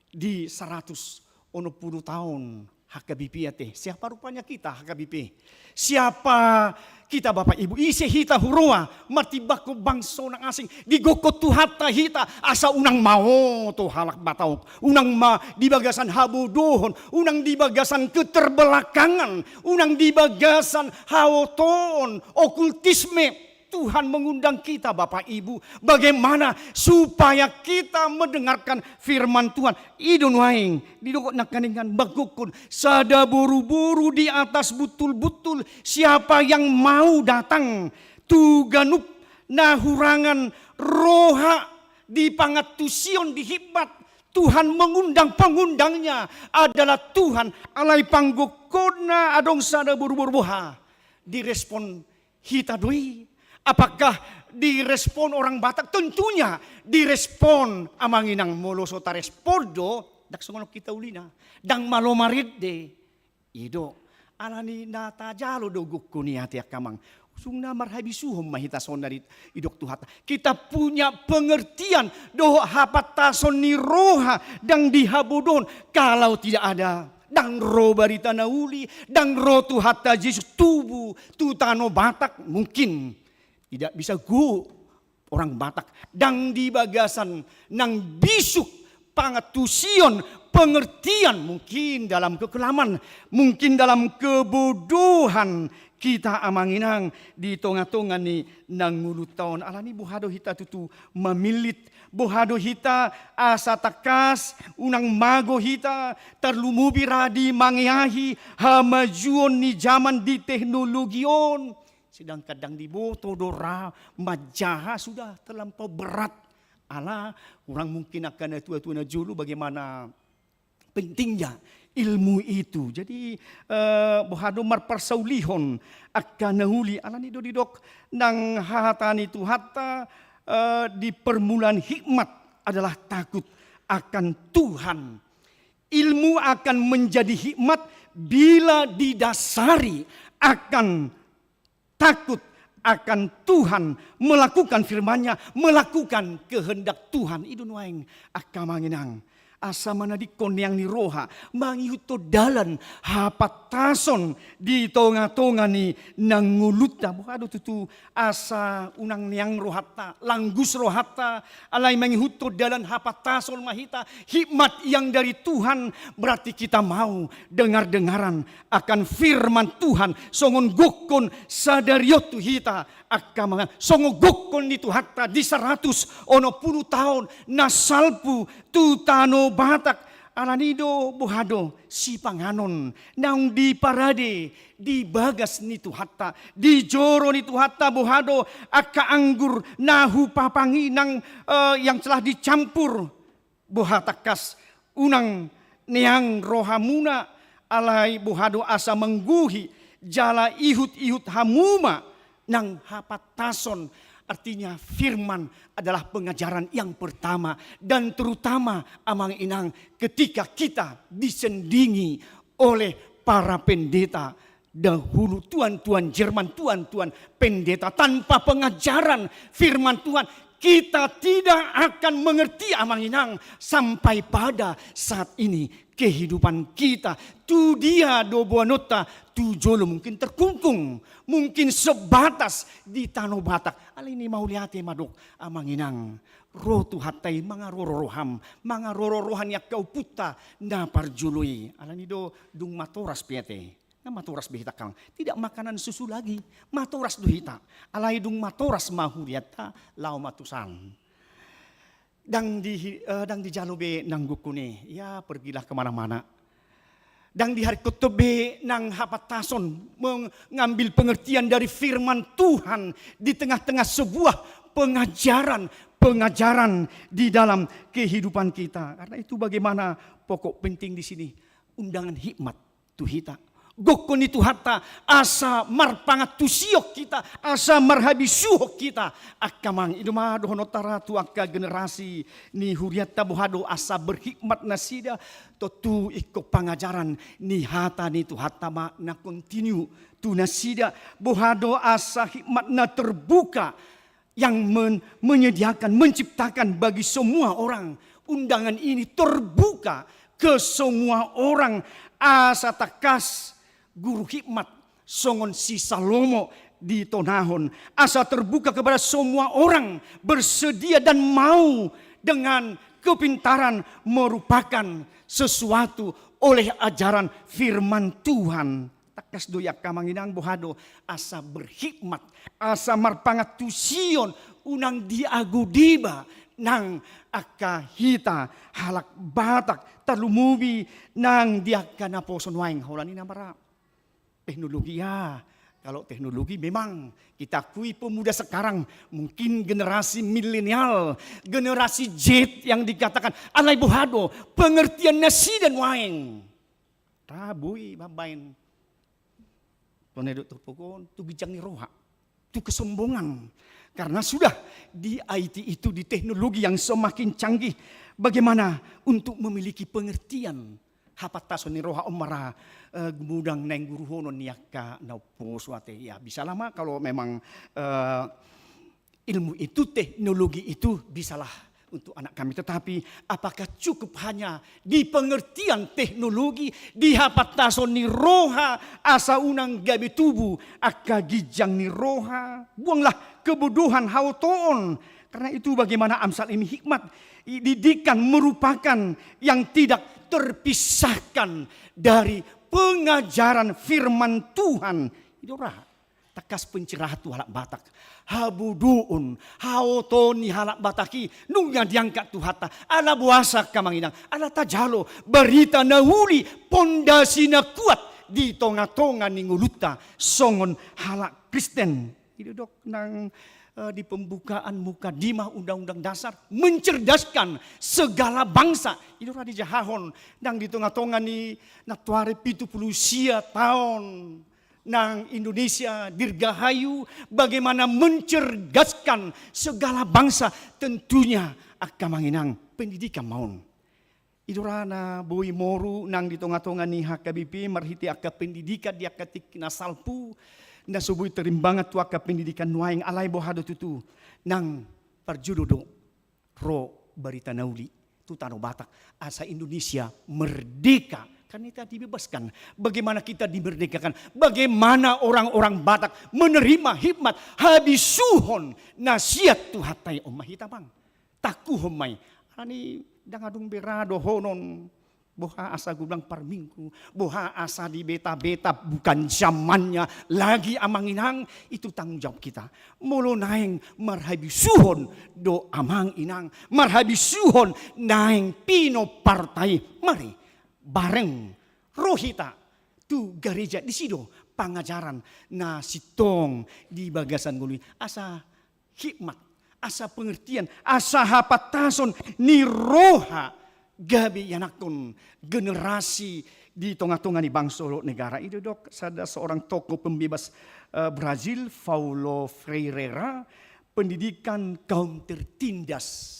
di saratus onom pulu taon H K B P ate. Siapa rupanya kita H K B P? Siapa kita, Bapak Ibu? Ise hita huroha martimbangkon bangso na asing? Digokkon Tuhanta hita asa unang maoto halak Batak, unang ma di bagasan habodohon, unang di bagasan keterbelakangan, unang di bagasan haotoon, okultisme. Tuhan mengundang kita, Bapak Ibu, bagaimana supaya kita mendengarkan firman Tuhan. I do nuaeng didok nangkaningan, manggokkon sada boruboru di atas buntulbuntul. Siapa yang mau datang tu ganup na hurangan roha, di pangantusion, di hikmat? Tuhan mengundang, pengundangnya adalah Tuhan. Alai panggokkonna adong sada boruboru, boha? Direspon hita do i? Apakah direspon orang Batak? Tentunya direspon, amang inang. Molo so tarespon do, ndang songon on hita ulina, ndang malo marende. I do, Alani na tajalo do gokhon i ate angka amang. Sung na marhabisuhon ma hita sonari, didok Tuhanta. Kita punya pengertian dohot hapantason ni roha ndang dihabodohon. Kalau tidak ada, ndang ro barita na uli, ndang ro Tuhanta Jesus tubu tu tano Batak, mungkin tidak bisa gokhon orang Batak, ndang di bagasan nang bisuk pangantusion, pengertian, mungkin dalam kekelaman, mungkin dalam kebodohan hita amang inang di tonga-tonga ni nang ngolunta on. Alani boha do hita tutu mamillit, boha do hita asa tangkas unang mago hita, tarlumobi ra di mangeahi hamajuon ni jaman di teknologi on. Sedangkan ndang diboto do ra manjaha, sudah terlampau berat. Ala hurang mungkin angka na tua-tua na jolo bagaimana pentingnya ilmu itu. Jadi, eh, boha do marparsaulihon angka na uli, alani do didok nang hata ni Tuhanta, eh, di permulaan hikmat adalah takut akan Tuhan. Ilmu akan menjadi hikmat bila didasari akan takut akan Tuhan, melakukan firman-Nya, melakukan kehendak Tuhan. I do nuaeng angka amang inang, asa manadingkon neang ni roha, mangihuthon dalan hapantason di tonga-tonga ni nang ngolunta. Boha do tutu asa unang neang rohanta, langgus rohanta, alai mangihuthon dalan hapantason ma hita, hikmat yang dari Tuhan, berarti kita mau dengar-dengaran akan firman Tuhan, songon gokhon sadari on tu hita angka amang, songon gokhon ni Tuhanta di saratus onom pulu taon na salpu tu tano Batak. Alani do boha do sipanganon naung diparade di bagas ni Tuhanta, di joro ni Tuhanta, boha do angka anggur na hupapangi nang, eh, yang telah dicampur. Boha tangkas unang neang rohamuna, alai boha do asa manggohi jala ihut-ihut hamu ma nang hapantason. Artinya firman adalah pengajaran yang pertama dan terutama amang inang ketika kita disandingi oleh para pendeta dahulu, tuan-tuan Jerman, tuan-tuan pendeta, tanpa pengajaran firman Tuhan, kita tidak akan mengerti amang inang sampai pada saat ini kehidupan kita. Tu dia do boanonta tu jolo, mungkin terkungkung, mungkin sebatas di tano Batak. Alani mauliate ma dok amang inang, ro Tuhanta i mangaroro roham, mangaroro roha ni angka ompunta na parjolo i. Alani do dung matoras pe ate, na matoras be hita angka amang. Tidak makanan susu lagi, matoras do hita. Alai dung matoras ma hurianta, laho ma tu san. Ndang di, eh, ndang dijalo be nang gokhon i, ya pergilah kemana-mana. Ndang diharingkothon be nang hapantason, mengambil pengertian dari firman Tuhan di tengah-tengah sebuah pengajaran, pengajaran di dalam kehidupan kita. Karena itu bagaimana pokok penting di sini, undangan hikmat tu hita. Gokhon ni Tuhanta asa marpangantusion hita, asa marhabisuhon hita. Angka amang, i do ma dohononta ra tu angka generasi ni hurianta, boha do asa berhikmat nasida, tontu ingkon pangajaran ni hata ni Tuhanta ma na kontinu tu nasida. Boha do asa hikmat na terbuka yang men-, menyediakan, menciptakan bagi semua orang. Undangan ini terbuka ke semua orang. Asa tangkas guru hikmat songon si Salomo ditonahon. Asa terbuka kepada semua orang, bersedia dan mau dengan kepintaran merupakan sesuatu oleh ajaran firman Tuhan. Tangkas do i angka amang inang, boha do asa berhikmat, asa marpangantusion, unang diago deba nang angka hita halak Batak, tarlumobi nang di angka naposo nuaeng. Holan i nama ra, teknologi ya. Kalau teknologi memang kita akui pemuda sekarang mungkin generasi milenial, generasi Z yang dikatakan, alai boha do pengertian nasida nuaeng. Ra boi mambaen, tu na didok turpuk on, tu ginjang ni roha, tu kesombongan. Karena sudah di I T itu, di teknologi yang semakin canggih, bagaimana untuk memiliki pengertian hapantason ni roha on ma ra, eh, gumodang naeng guruhonon ni angka na umposo ate. Ya, bisa lah ma kalau memang, eh, ilmu itu, teknologi itu bisalah untuk anak kami. Tetapi apakah cukup hanya di pengertian teknologi, di hapantason ni roha, asa unang gabe tubu angka ginjang ni roha? Buanglah kebodohan, haotoon. Karena itu bagaimana Amsal ini hikmat, i-, didikan merupakan yang tidak terpisahkan dari pengajaran firman Tuhan. I do ra. Tangkas pencerahan tu halak Batak. Habodoon, haotoon ni halak Batak i nunga diangkat Tuhanta. Ala boasa angka amang inang? Ala tajalo barita na uli, pondasi na kuat di tonga-tonga ni ngolunta songon halak Kristen. I do didok nang, eh, di pembukaan mukadimah Undang-Undang Dasar, mencerdaskan segala bangsa. I do ra dijahahon nang di tonga-tonga ni nantoari pitu pulu sia taon nang Indonesia dirgahayu, bagaimana mencerdaskan segala bangsa, tentunya angka amang inang pendidikan ma on. I do ra na boi moru nang di tonga-tonga ni H K B P marhite angka pendidikan di angka tingki na salpu, na so boi tarimbangan tu angka pendidikan nuaeng. Alai boha do tutu nang parjolo do ro barita na uli tu tano Batak, asa Indonesia merdeka. Kan kita dibebaskan. Bagaimana kita dimerdekakan? Bagaimana orang-orang Batak menerima hikmat habisuhon na sian Tuhanta i? On ma hita, amang. Tangkuhon ma i. Alani ndang adong be ra dohonon. Boha asa godang parminggu, boha asa dibeta-beta, bukan zamannya lagi, amang inang. Itu tanggung jawab kita. Molo naeng marhabisuhon do, amang inang, marhabisuhon naeng pinomparta i, mari bareng ro hita tu gareja, disi do pangajaran na sintong di bagasan ngolu i. Asa hikmat, asa pengertian, asa hapantason ni roha gabe ianakhon generasi di tonga-tonga ni bangso dohot negara. I do didok sada seorang tokoh pembebas, eh, Brazil, Paulo Freire, pendidikan kaum tertindas.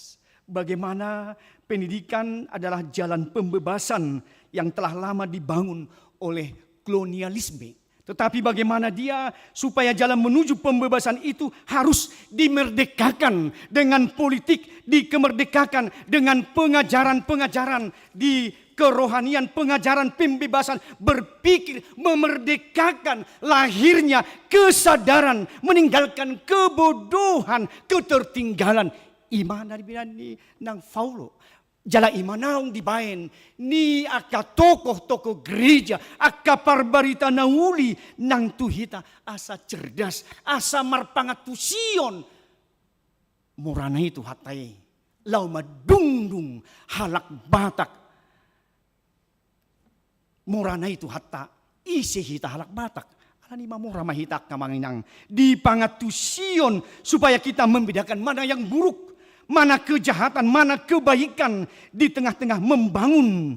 Bagaimana pendidikan adalah jalan pembebasan yang telah lama dibangun oleh kolonialisme. Tetapi bagaimana dia supaya jalan menuju pembebasan itu harus dimerdekakan dengan politik, dikemerdekakan dengan pengajaran-pengajaran di kerohanian, pengajaran pembebasan berpikir, memerdekakan lahirnya kesadaran, meninggalkan kebodohan, ketertinggalan. I ma na dibege ni nang Paulo. Jala i ma naung dibaen ni angka tokoh-tokoh gereja, angka parbarita na uli nang tu hita, asa cerdas, asa marpangantusion. Murana i Tuhanta i laho mandungdung halak Batak. Murana i Tuhanta, ise hita halak Batak. Alani mamora ma hita, angka amang inang, di pangantusion supaya kita membedakan mana yang buruk, mana kejahatan, mana kebaikan di tengah-tengah membangun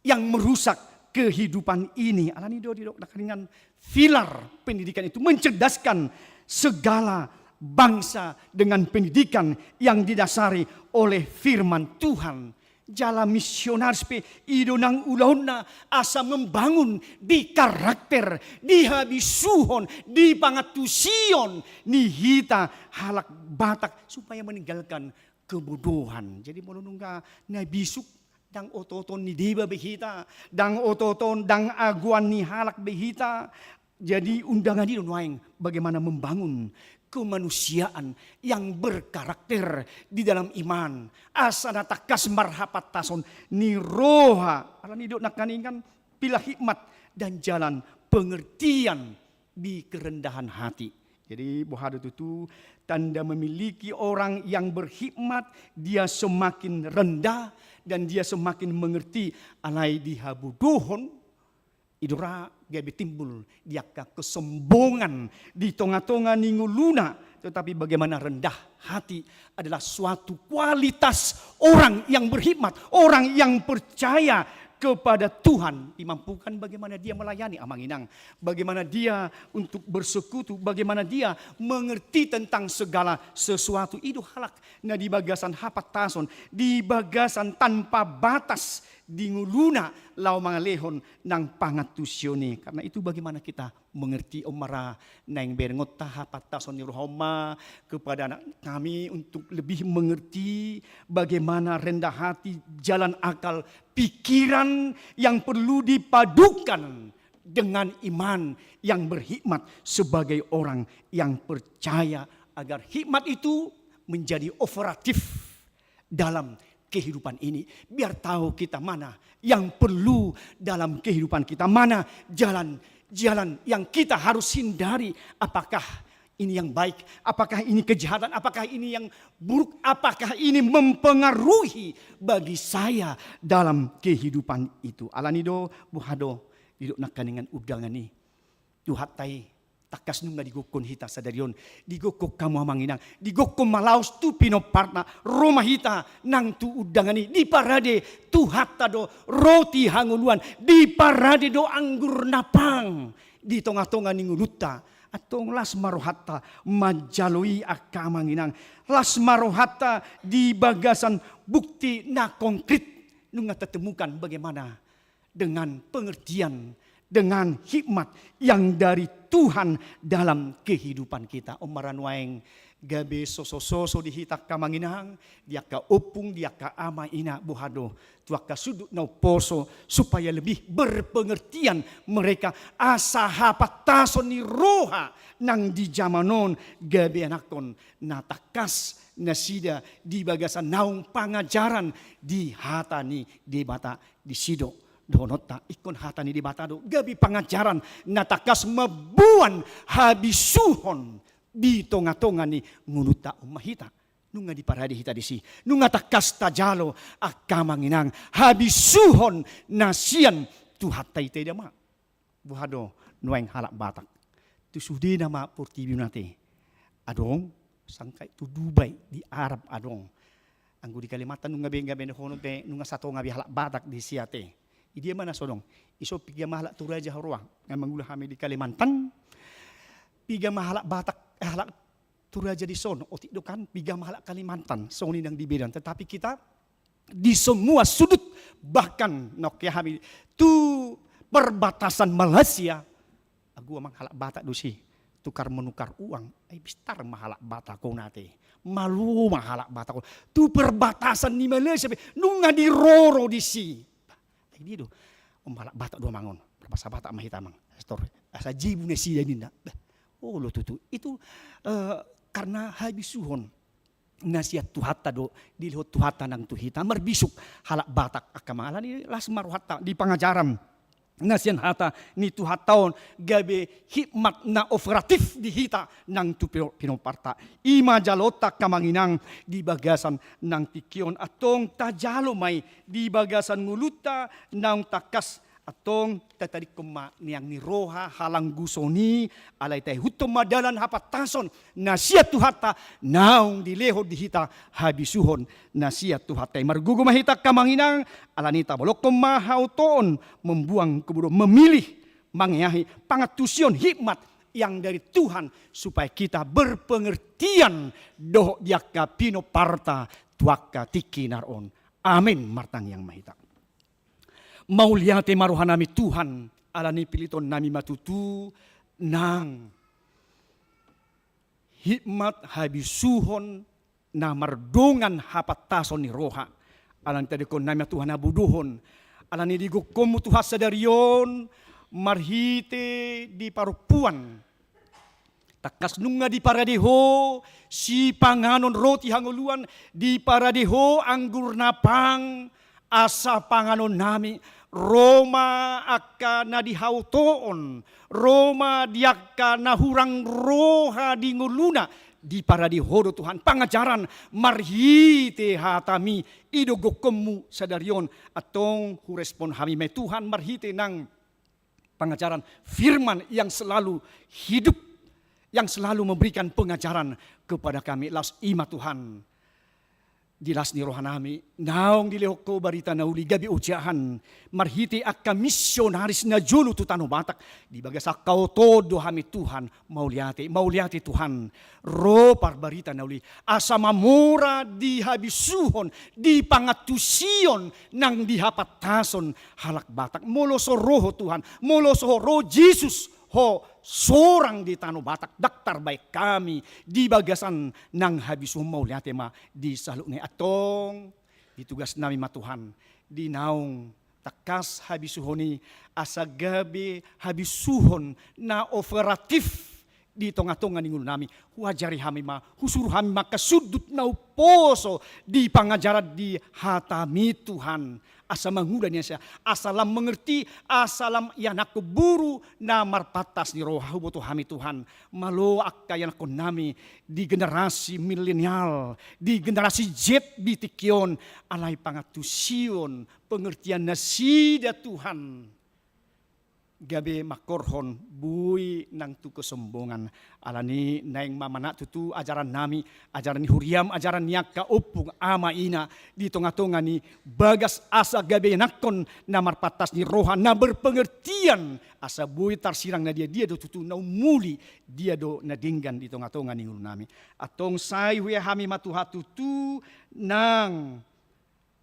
yang merusak kehidupan ini. Alani do didok nangkiningan, pilar pendidikan itu mencerdaskan segala bangsa dengan pendidikan yang didasari oleh firman Tuhan. Jala misionaris pe i do nang ulaonna asa membangun di karakter, di habisuhon, di pangantusion ni hita halak Batak supaya meninggalkan kebodohan. Jadi molo nunga na bisuk, ndang oto-otoan ni deba be hita, ndang oto-otoan, ndang agoan ni halak be hita. Jadi undangan i do nuaeng bagaimana membangun kemanusiaan yang berkarakter di dalam iman, asa na tangkas marhapantason ni roha. Alani didok nangkiningan, pilar hikmat dan jalan pengertian di kerendahan hati. Jadi boha do tutu tanda memiliki orang yang berhikmat? Dia semakin rendah dan dia semakin mengerti. Alai di habodohon, i do ra gabe timbul di angka kesombongan di tonga-tonga ni ngoluna. Tetapi bagaimana rendah hati adalah suatu kualitas orang yang berhikmat, orang yang percaya kepada Tuhan, dimampukan bagaimana dia melayani, amang inang, bagaimana dia untuk bersekutu, bagaimana dia mengerti tentang segala sesuatu. I do halak na di bagasan hapantason, di bagasan tanpa batas, di ngoluna laho mangalehon nang pangantusion i. Karena itu bagaimana kita mengerti, on ma ra naeng berengonta hapantason ni roha on ma kepada anak kami untuk lebih mengerti bagaimana rendah hati, jalan akal, pikiran yang perlu dipadukan dengan iman yang berhikmat sebagai orang yang percaya, agar hikmat itu menjadi operatif dalam kehidupan ini. Biar tahu kita mana yang perlu dalam kehidupan kita, mana jalan-jalan yang kita harus hindari. Apakah ini yang baik? Apakah ini kejahatan? Apakah ini yang buruk? Apakah ini mempengaruhi bagi saya dalam kehidupan itu? Alani do, boha do, didok nangkaningan undangan i, Tuhanta i tangkas nunga digokhon hita sadari on. Digokhon hamu amang inang, digokhon ma laos tu pinomparna. Ro ma hita nang tu undangan i, diparade Tuhanta do roti hangoluan, diparade do anggur na pang di tonga-tonga ni ngolunta. Antong las ma rohanta manjalo i, angka amang inang. Las ma rohanta di bagasan bukti na konkret. Nunga tatemukan bagaimana dengan pengertian, dengan hikmat yang dari Tuhan dalam kehidupan kita. On ma ra nuaeng gabe soso-soso di hita, angka amang inang, di angka ompung, di angka ama ina, boha do, tu angka sundut na umposo, supaya lebih berpengertian mereka, asa hapantason ni roha nang di jaman on gabe anakhon na tangkas nasida di bagasan naung pangajaran di hata ni Debata. Disi do dohononta, ingkon hata ni Debata do gabe pangajaran na tangkas mamboan habisuhon di tonga-tonga ni ngolunta. On ma hita, nunga diparade hita disi, nunga tangkas tajalo, angka amang inang, habisuhon na sian Tuhanta i. Taida ma, boha do nuaeng halak Batak? Tu sudena ma portibi on ate. Adong sangkap tu Dubai, di Arab adong. Anggo di Kalimantan nunga be, nunga be dohonon pe, nunga satonga be halak Batak disi ate. Idia ma na so adong? Ison, piga ma halak Toraja huroha? Nga mangula hami di Kalimantan, piga ma halak Batak, eh, halak Toraja dison? Otik do kan, piga ma halak Kalimantan, songon i nang di Medan. Tetapi kita di semua sudut, bahkan nongke hami tu perbatasan Malaysia, agu amang, halak Batak do disi, tukar menukar uang, ai bistar ma halak Batak on ate, malo ma halak Batak on. Tu perbatasan ni Malaysia pe nunga diroro disi. Bah, ai dia do, on halak Batak do amang on, berbahasa Batak ma hita amang, astor, asa jibu nasida ninna. Bah, olo tutu. Itu, eh, karena habisuhon na sian Tuhanta do, dilehon Tuhanta nang tu hita, marbisuk halak Batak, angka amang. Alani las ma rohanta di pangajaran na sian hata ni Tuhanta on, gabe hikmat na operatif di hita nang tu pino-, pinomparta. I ma jaloonta, angka amang inang, di bagasan nang tingki on. Antong tajalo ma i di bagasan ngolunta naung tangkas. Antong tatadingkon ma niang ni roha halangguson i, alai taihuthon ma dalan hapantason na sian Tuhanta naung dilehon di hita habisuhon na sian Tuhanta i. Margogo ma hita, angka amang inang, alani i tabolongkon ma hautoon, membuang kebodohan, memilih, mangeahi pangantusion, hikmat yang dari Tuhan, supaya kita berpengertian dohot di angka pinomparta tu angka tingki na ro on. Amen. Martangiang ma hita. Mauliate ma rohanami Tuhan, alani piliton nami ma tutu nang hikmat habisuhon na mardongan hapantason ni roha. Alani tadingkon nami ma Tuhan habodohon, alani digokhonmu Tuhan sadari on marhite di parompuan. Tangkas nunga diparade Ho sipanganon roti hangoluan, diparade Ho anggur na pang, asa panganon nami. Ro ma angka na di hautoon, ro ma di angka na hurang roha di ngoluna, diparade Ho do Tuhan pangajaran marhite hatami, i do gokhonmu sadari on. Antong hurespon hami ma i Tuhan marhite nang pangajaran firman yang selalu hidup, yang selalu memberikan pengajaran kepada kami. Laos i ma Tuhan, Di las ni rohanami, naung dilehon Ho barita na uli gabe ojahan marhite angka misionaris na jolo tu tano Batak, di bagas angka oto do hami Tuhan mauliate, mauliate Tuhan, ro parbarita na uli, asa mamora di habisuhon, di pangantusion nang di hapantason halak Batak, molo so ro Ho Tuhan, molo so ro Jesus, Ho sorang di tano Batak, ndang tarbaen hami di bagasan nang habisuhon, mauliate ma di saluhutna i. Antong, di tugasnami ma Tuhan, di naung tangkas habisuhon i, asa gabe habisuhon na operatif di tonga-tonga ni ngolunami, huajari hami ma, husuru hami ma angka sundut na umposo di pangajaran di hataMi Tuhan. Asa mangula ni asa, asa lam mengerti, asa lam ianakhon boru na marpantas ni roha. Huboto hami Tuhan, malo angka ianakhonnami di generasi milenial, di generasi Z di tingki on, alai pangantusion, pengertian nasida Tuhan gabe mangkorhon boi nang tu kesombongan. Alani naeng ma manat tutu ajarannami, ajaran ni huriaM, ajaran ni angka ompung, ama, ina, di tonga-tonga ni bagas, asa gabe ianakhon na marpantas ni roha, na berpengertian, asa boi tarsirang na dia-dia do tutu na umuli, dia do na denggan di tonga-tonga ni ngolunami. Antong sai huea hami ma Tuhan tutu nang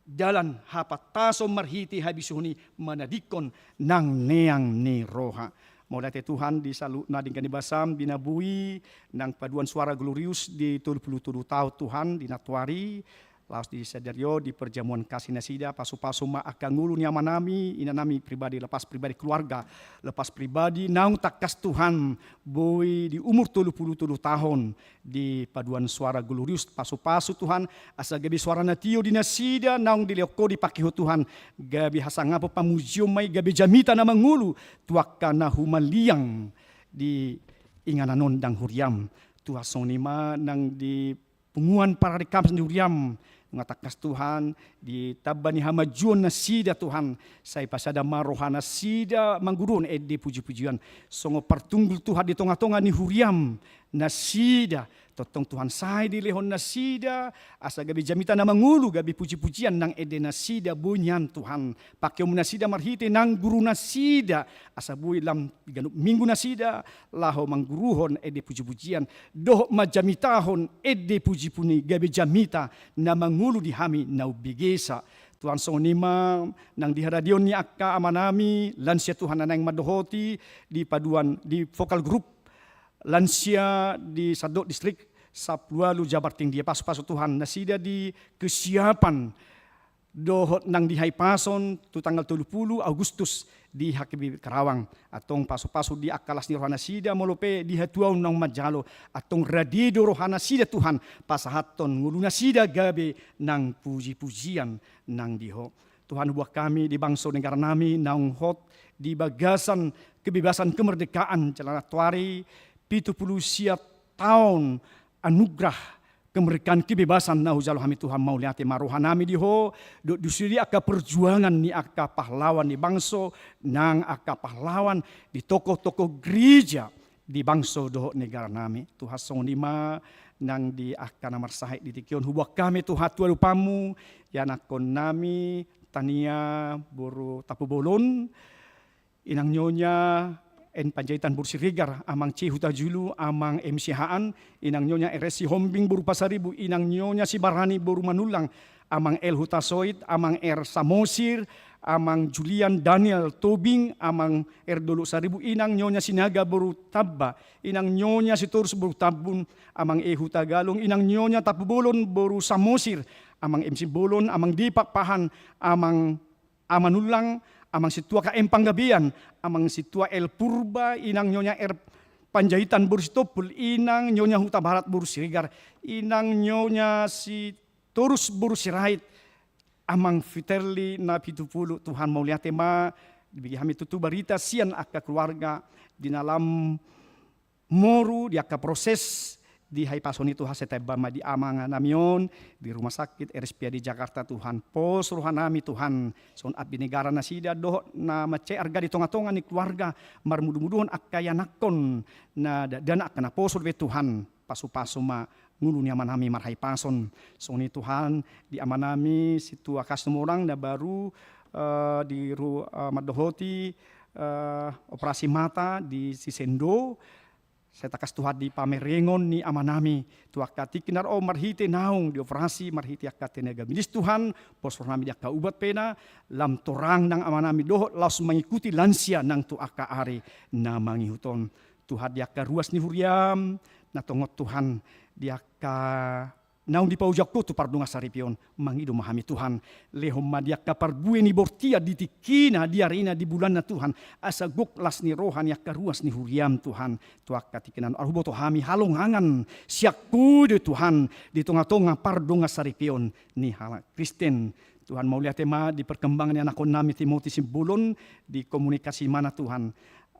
dalan hapantason marhite habisuhon i manadingkon nang neang ni roha. Mauliate Tuhan di saluhutna denggan ni basaM, di na boi nang paduan suara glorius di tolu pulu tolu taon Tuhan di nantoari, laos di sadari on di perjamuan kasih nasida, pasu-pasu ma angka ngolu ni amanami, inanami pribadi, lepas pribadi keluarga, lepas pribadi naung tangkas Tuhan boi di umur tolu pulu tolu taon, di paduan suara glorius, pasu-pasu Tuhan, asa gabe suara na tio di nasida naung dilehon Ho, dipake Ho Tuhan, gabe hasangapon pamujion ma i, gabe jamita na mangolu tu angka na humaliang di inganan on nang huriaM. Tuhan, songon i ma nang di punguan parari Kamis ni huriaM, nunga tangkas Tuhan, di tamba ni hamajuon nasida Tuhan, sai pasada ma roha nasida mangguruhon ende puji-pujian, songon partunggul Tuhan di tonga-tonga ni huriaM nasida. Tongtong Tuhan, sai dilehon nasida, asa gabe jamita na mangolu, gabe puji-pujian nang ende nasida boi nian Tuhan. Pake Ho ma nasida marhite nang guru nasida, asa boi lam ganup minggu nasida laho mangguruhon ende puji-pujian, dohot manjamitahon ende puji-pujian i gabe jamita na mangolu di hami na umbegesa. Tuhan, songon i ma nang di haradeon ni angka amanami lansia Tuhan, na naeng mandohoti di paduan, di vokal grup lansia di sandok distrik sampulu ualu Jabar Tinggi, pasu-pasu Tuhan nasida di kesiapan dohot nang di hahipason tu tanggal tolu pulu Agustus di H K B P Karawang. Antong pasu-pasu di angka las ni roha nasida, molo pe di hatuaon naung manjalo, antong rade do roha nasida Tuhan, pasahathon ngolu nasida gabe nang puji-pujian nang di Ho. Tuhan, huboan hami di bangso negara nami naung hot di bagasan kebebasan kemerdekaan jala nantoari pitu pulu sia taon anugerah kemerdekaan kebebasan na hujalo hami Tuhan, mauliate ma roha nami di Ho, dohot di sude angka perjuangan ni angka pahlawan ni bangso, nang angka pahlawan di tokoh-tokoh gereja di bangso dohot negara nami. Tuhan, songon i ma nang di angka na marsahit di tingki on, huboan hami Tuhan tu adopanMu, ianakhon nami Tania boru Tampubolon, inang nyonya N Panjaitan boru Siregar, amang C Hutajulu, amang M Siahaan, inang nyonya R S Sihombing boru Pasaribu, inang nyonya Sibarani boru Manullang, amang L Hutasoit, amang R Samosir, amang Julian Daniel Tobing, amang R Dolok Saribu, inang nyonya Sinaga boru Tamba, inang nyonya Sitorus boru Tambun, amang E Hutagalung, inang nyonya Tampubolon boru Samosir, amang M Simbolon, amang D Pakpahan, amang A Manullang, amang Sintua K M Panggabean, amang Sintua L Purba, inang nyonya R Panjaitan boru Sitompul, inang nyonya Hutabarat boru Siregar, inang nyonya Sitorus boru Sirait, amang Fiterli na pitu pulu. Tuhan, mauliate ma, dibege hami tutu barita sian angka keluarga di na lam moru di angka proses di hahipason i. Tuhan, sai tamba ma di amang nami on di rumah sakit R S P A D Jakarta. Tuhan, pos roha nami Tuhan, songon abdi negara nasida dohot na mansai arga di tonga-tonga ni keluarga, marmudu-muduhon angka ianakhon na dakdanak, angka naposo dope Tuhan, pasu-pasu ma ngolu ni amanami marhahipason. Songon i Tuhan, di amanami Sintua Kasih Tumorang na baru, eh, di ru-, eh, mandohoti, eh, operasi mata di Sisendo, sai tangkas Tuhan di pamerengon ni amanami tu angka tingki na ro marhite naung dioperasi marhite angka tenaga medis Tuhan, pos rohanami di angka ubat pe na lam torang nang amanami dohot laos mangikuti lansia nang tu angka ari na mangihut on. Tuhan di angka ruas ni huriam, na tongon Tuhan di angka naung dipaojak Ho tu pardongan saripeon, mangido ma hami Tuhan, lehon ma di angka parbue ni bortian di tingkina, di arina, di bulanna Tuhan, asa gok las ni roha ni angka ruas ni huriam Tuhan, tu angka tingkina. Alu huboto hami halongangan sian Ho do Tuhan, di tonga-tonga pardongan saripeon ni halak Kristen. Tuhan mauliate ma di perkembangan ni anakkonnami Timothy Simbolon, di komunikasi mana Tuhan.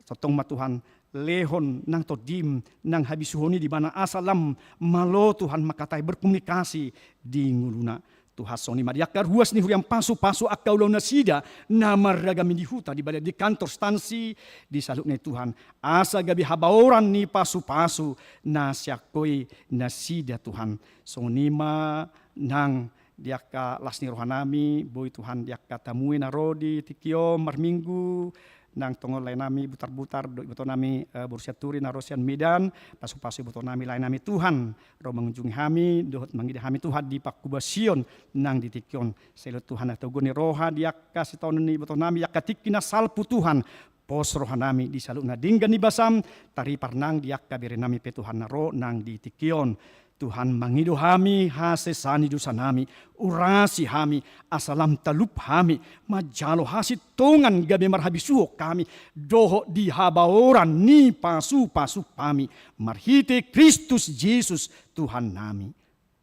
Tongtong ma Tuhan, lehon nang tondim, nang habisuhon i di ibana asa lam malo Tuhan mangkatai berkomunikasi di ngoluna. Tuhan songon i ma di angka ruas ni huriam pasu-pasu angka ulaon nasida, na marragam i di huta, di bale, di kantor, stansi, di saluhutna i Tuhan. Asa gabe habaoran ni pasu-pasu na sian Ho i nasida Tuhan. Songon i ma nang di angka las ni rohanami, boi Tuhan di angka tamue na ro di tingki on marminggu, nang tongon laenami Butarbutar, dohot ibotonami, eh, boru Sianturi na ro sian Medan, pasu-pasu ibotonami laenami Tuhan, ro mangunjungi hami, dohot mangida hami Tuhan di pangkobasion nang di tingki on. Sai lehon Tuhan hatoguon ni roha di angka sitaonon ni ibotonami, angka tingki na salpu Tuhan, pos rohanami di saluhutna denggan ni basam, taripar nang di angka berenami pe Tuhan na ro nang di tingki on. Tuhan mangido hami hasesaan ni dosanami, urasi hami, asa lam talup hami, manjalo hasintongan gabe marhabisuhon hami, dohot di habaoran ni pasu-pasum hami, marhite Kristus Jesus Tuhannami.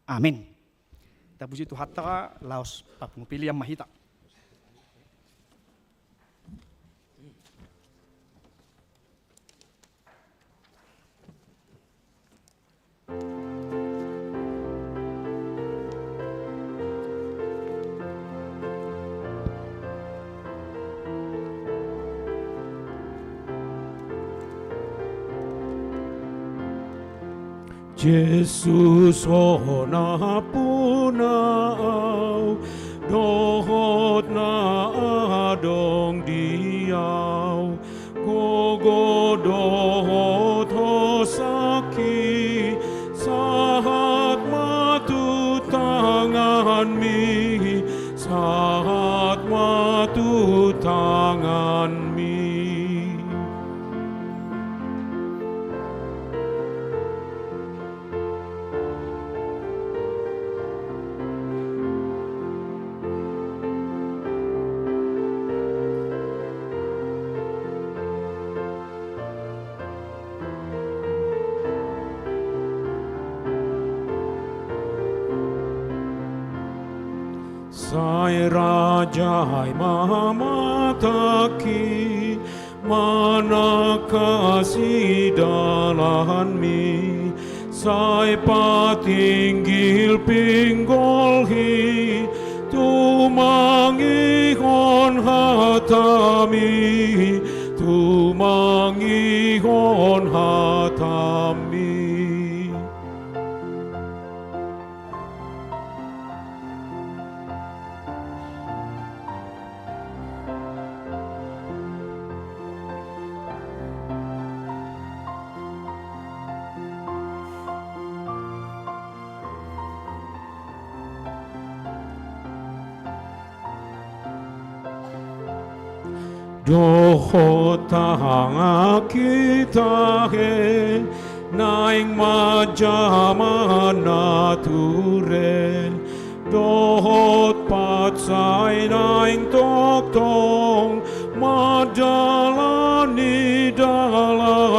Amen. Tapuji Tuhanta, laos papungu pilihan ma hita. Jesus, Ho nampuna au, dohot na adong di au, gogo dohot hosangki, sahat ma tu tanganmi, sahat ma tu tanganmi. Sai rajai ma matangki, manangkasi dalanmi, sai patinggil pinggolhi, tumangihon hatami, tumangihon hatami. Dohot tanganki tahe, naeng manjama na ture, dohot pansai naeng tongtong, mandalani dalanmon,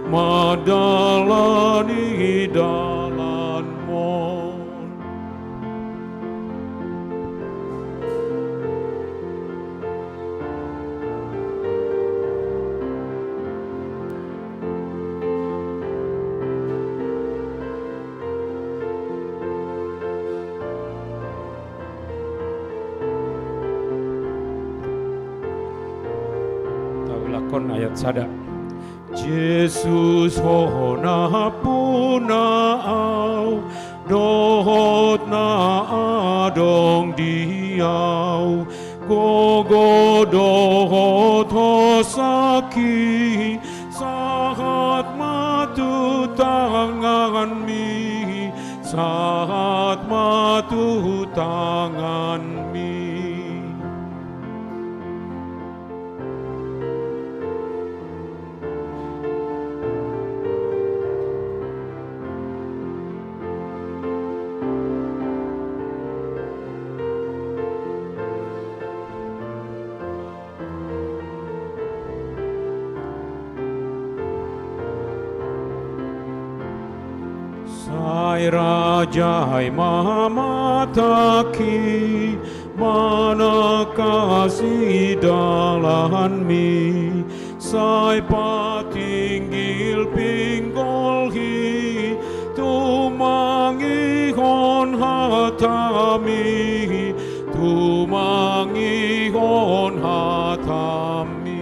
mandalani dalanmon. Taulakhon ayat sada. Jesus, hona hampuna au dohot na adong di au, gogo dohot hosak i, sahat ma tu tanganmi, sahat ma tu tanganmi. Sai rajai ma matangki, manangkasi dalanmi, sai patinggil pinggolhi, tumangihon hatami, tumangihon hatami.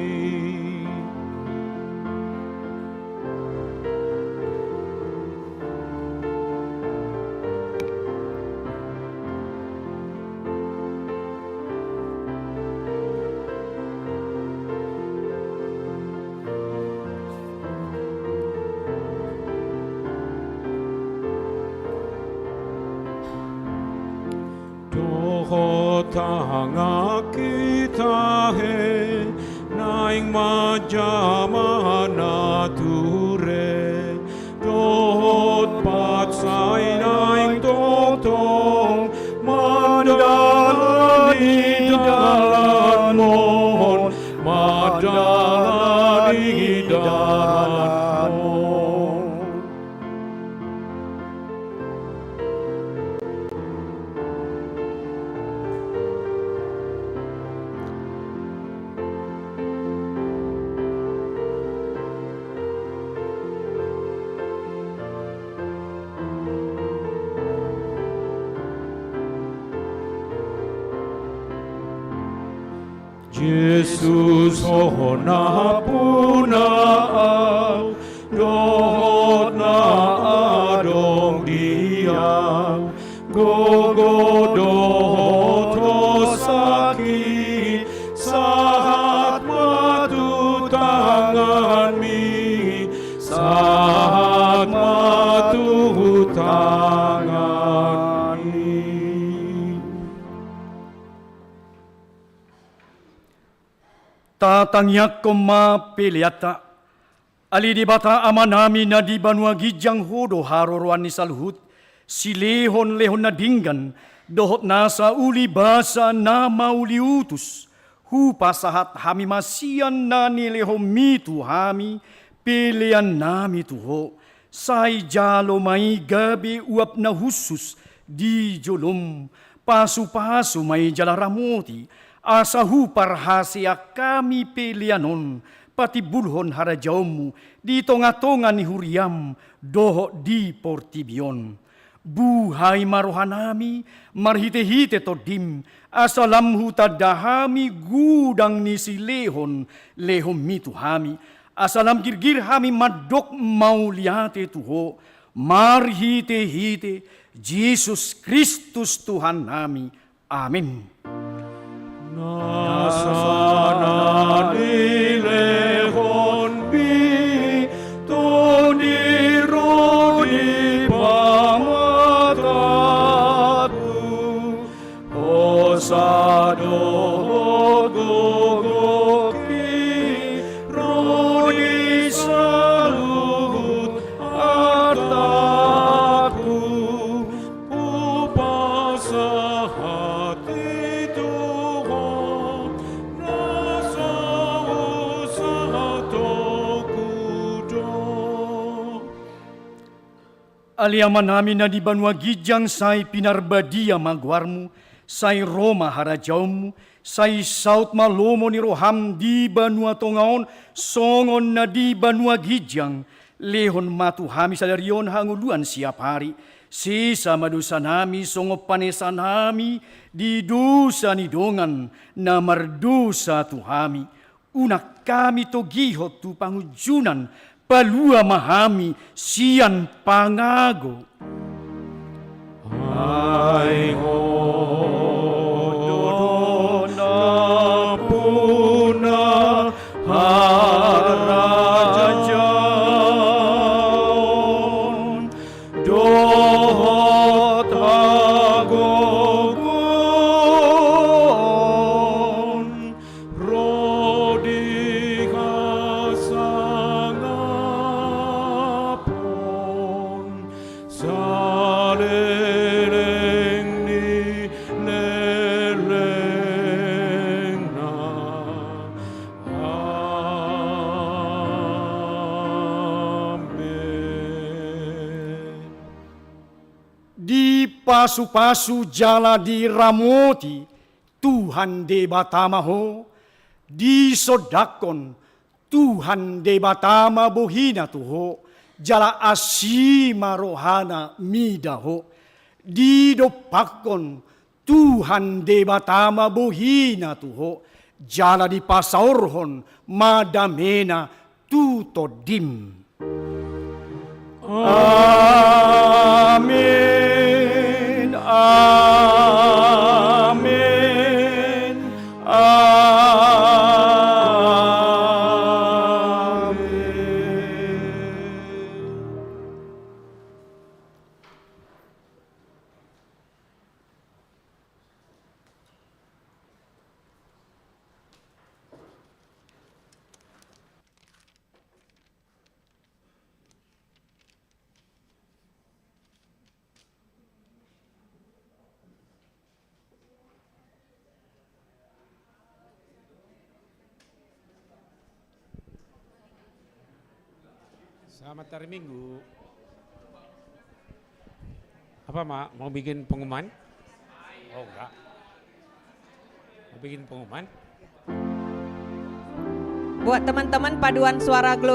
Dohot tanganki tahe, naeng manjama na ture, dohot pansai naeng tongtong mandalani dalanmon, mandalani dalanmon. Jesus, hona hampuna au dohot na adong di au, gogo dohot hosak i, sahat ma tu tanganmi, sahat ma tu tanganmi. Tatangiangkon ma peleanta. Ale Debata Amanami na di banua ginjang, Ho do haroroan ni saluhut, silehon lehon na denggan dohot nasa uli basa na mauliutus, hupasahat hami ma sian na nilehonmi tu hami peleannami tu Ho. Sai jalo ma i gabe uap na hushus di jolom, pasupasu ma i jala ramoti, asa huparhaseang hami pelean on patimbulhon harajaonmu di tongatonga ni huriam dohot di portibi on. Buhai ma rohanami marhitehite Tondim, asa lam hutanda hami godang ni silehon lehonmi tu hami, asa lam girgir hami mandok mauliate tu Ho, marhitehite Jesus Kristus Tuhannami. Amen. Nasa na nilehonmi Tondi ro di pamatangku, hosa dohot gogoki ro di saluhut artangku. Hupasahat i tu Ho, na so husahatongku do. Ale Amanami na di banua ginjang, sai pinarbadia ma goarmu, sai ro ma harajaonmu, sai saut ma lomo ni roham di banua tonga on songon na di banua ginjang. Lehon ma tu hami sadari on hangoluan siapari. Sesa ma dosanami songon panesanami di dosa ni dongan na mardosa tu hami. unang hami togihon tu pangunjunan, palua ma hami sian pangago. Ai Ho do nampuna, harajaon dohot hagogoon, ro di hasangapon saleleng ni lelengna. Amen. Dipasupasu jala diramoti Tuhan Debata ma ho, disondangkon Tuhan Debata ma bohina tu ho, jala asi ma rohana mida ho, didompakkon Tuhan Debata ma bohina tu ho, jala dipasaorhon ma damena tu tondim. Amin, amin, amin. Selamat hari Minggu. Apa, Mak? Mau bikin pengumuman? Oh, enggak. Mau bikin pengumuman? Buat teman-teman paduan suara Gloria.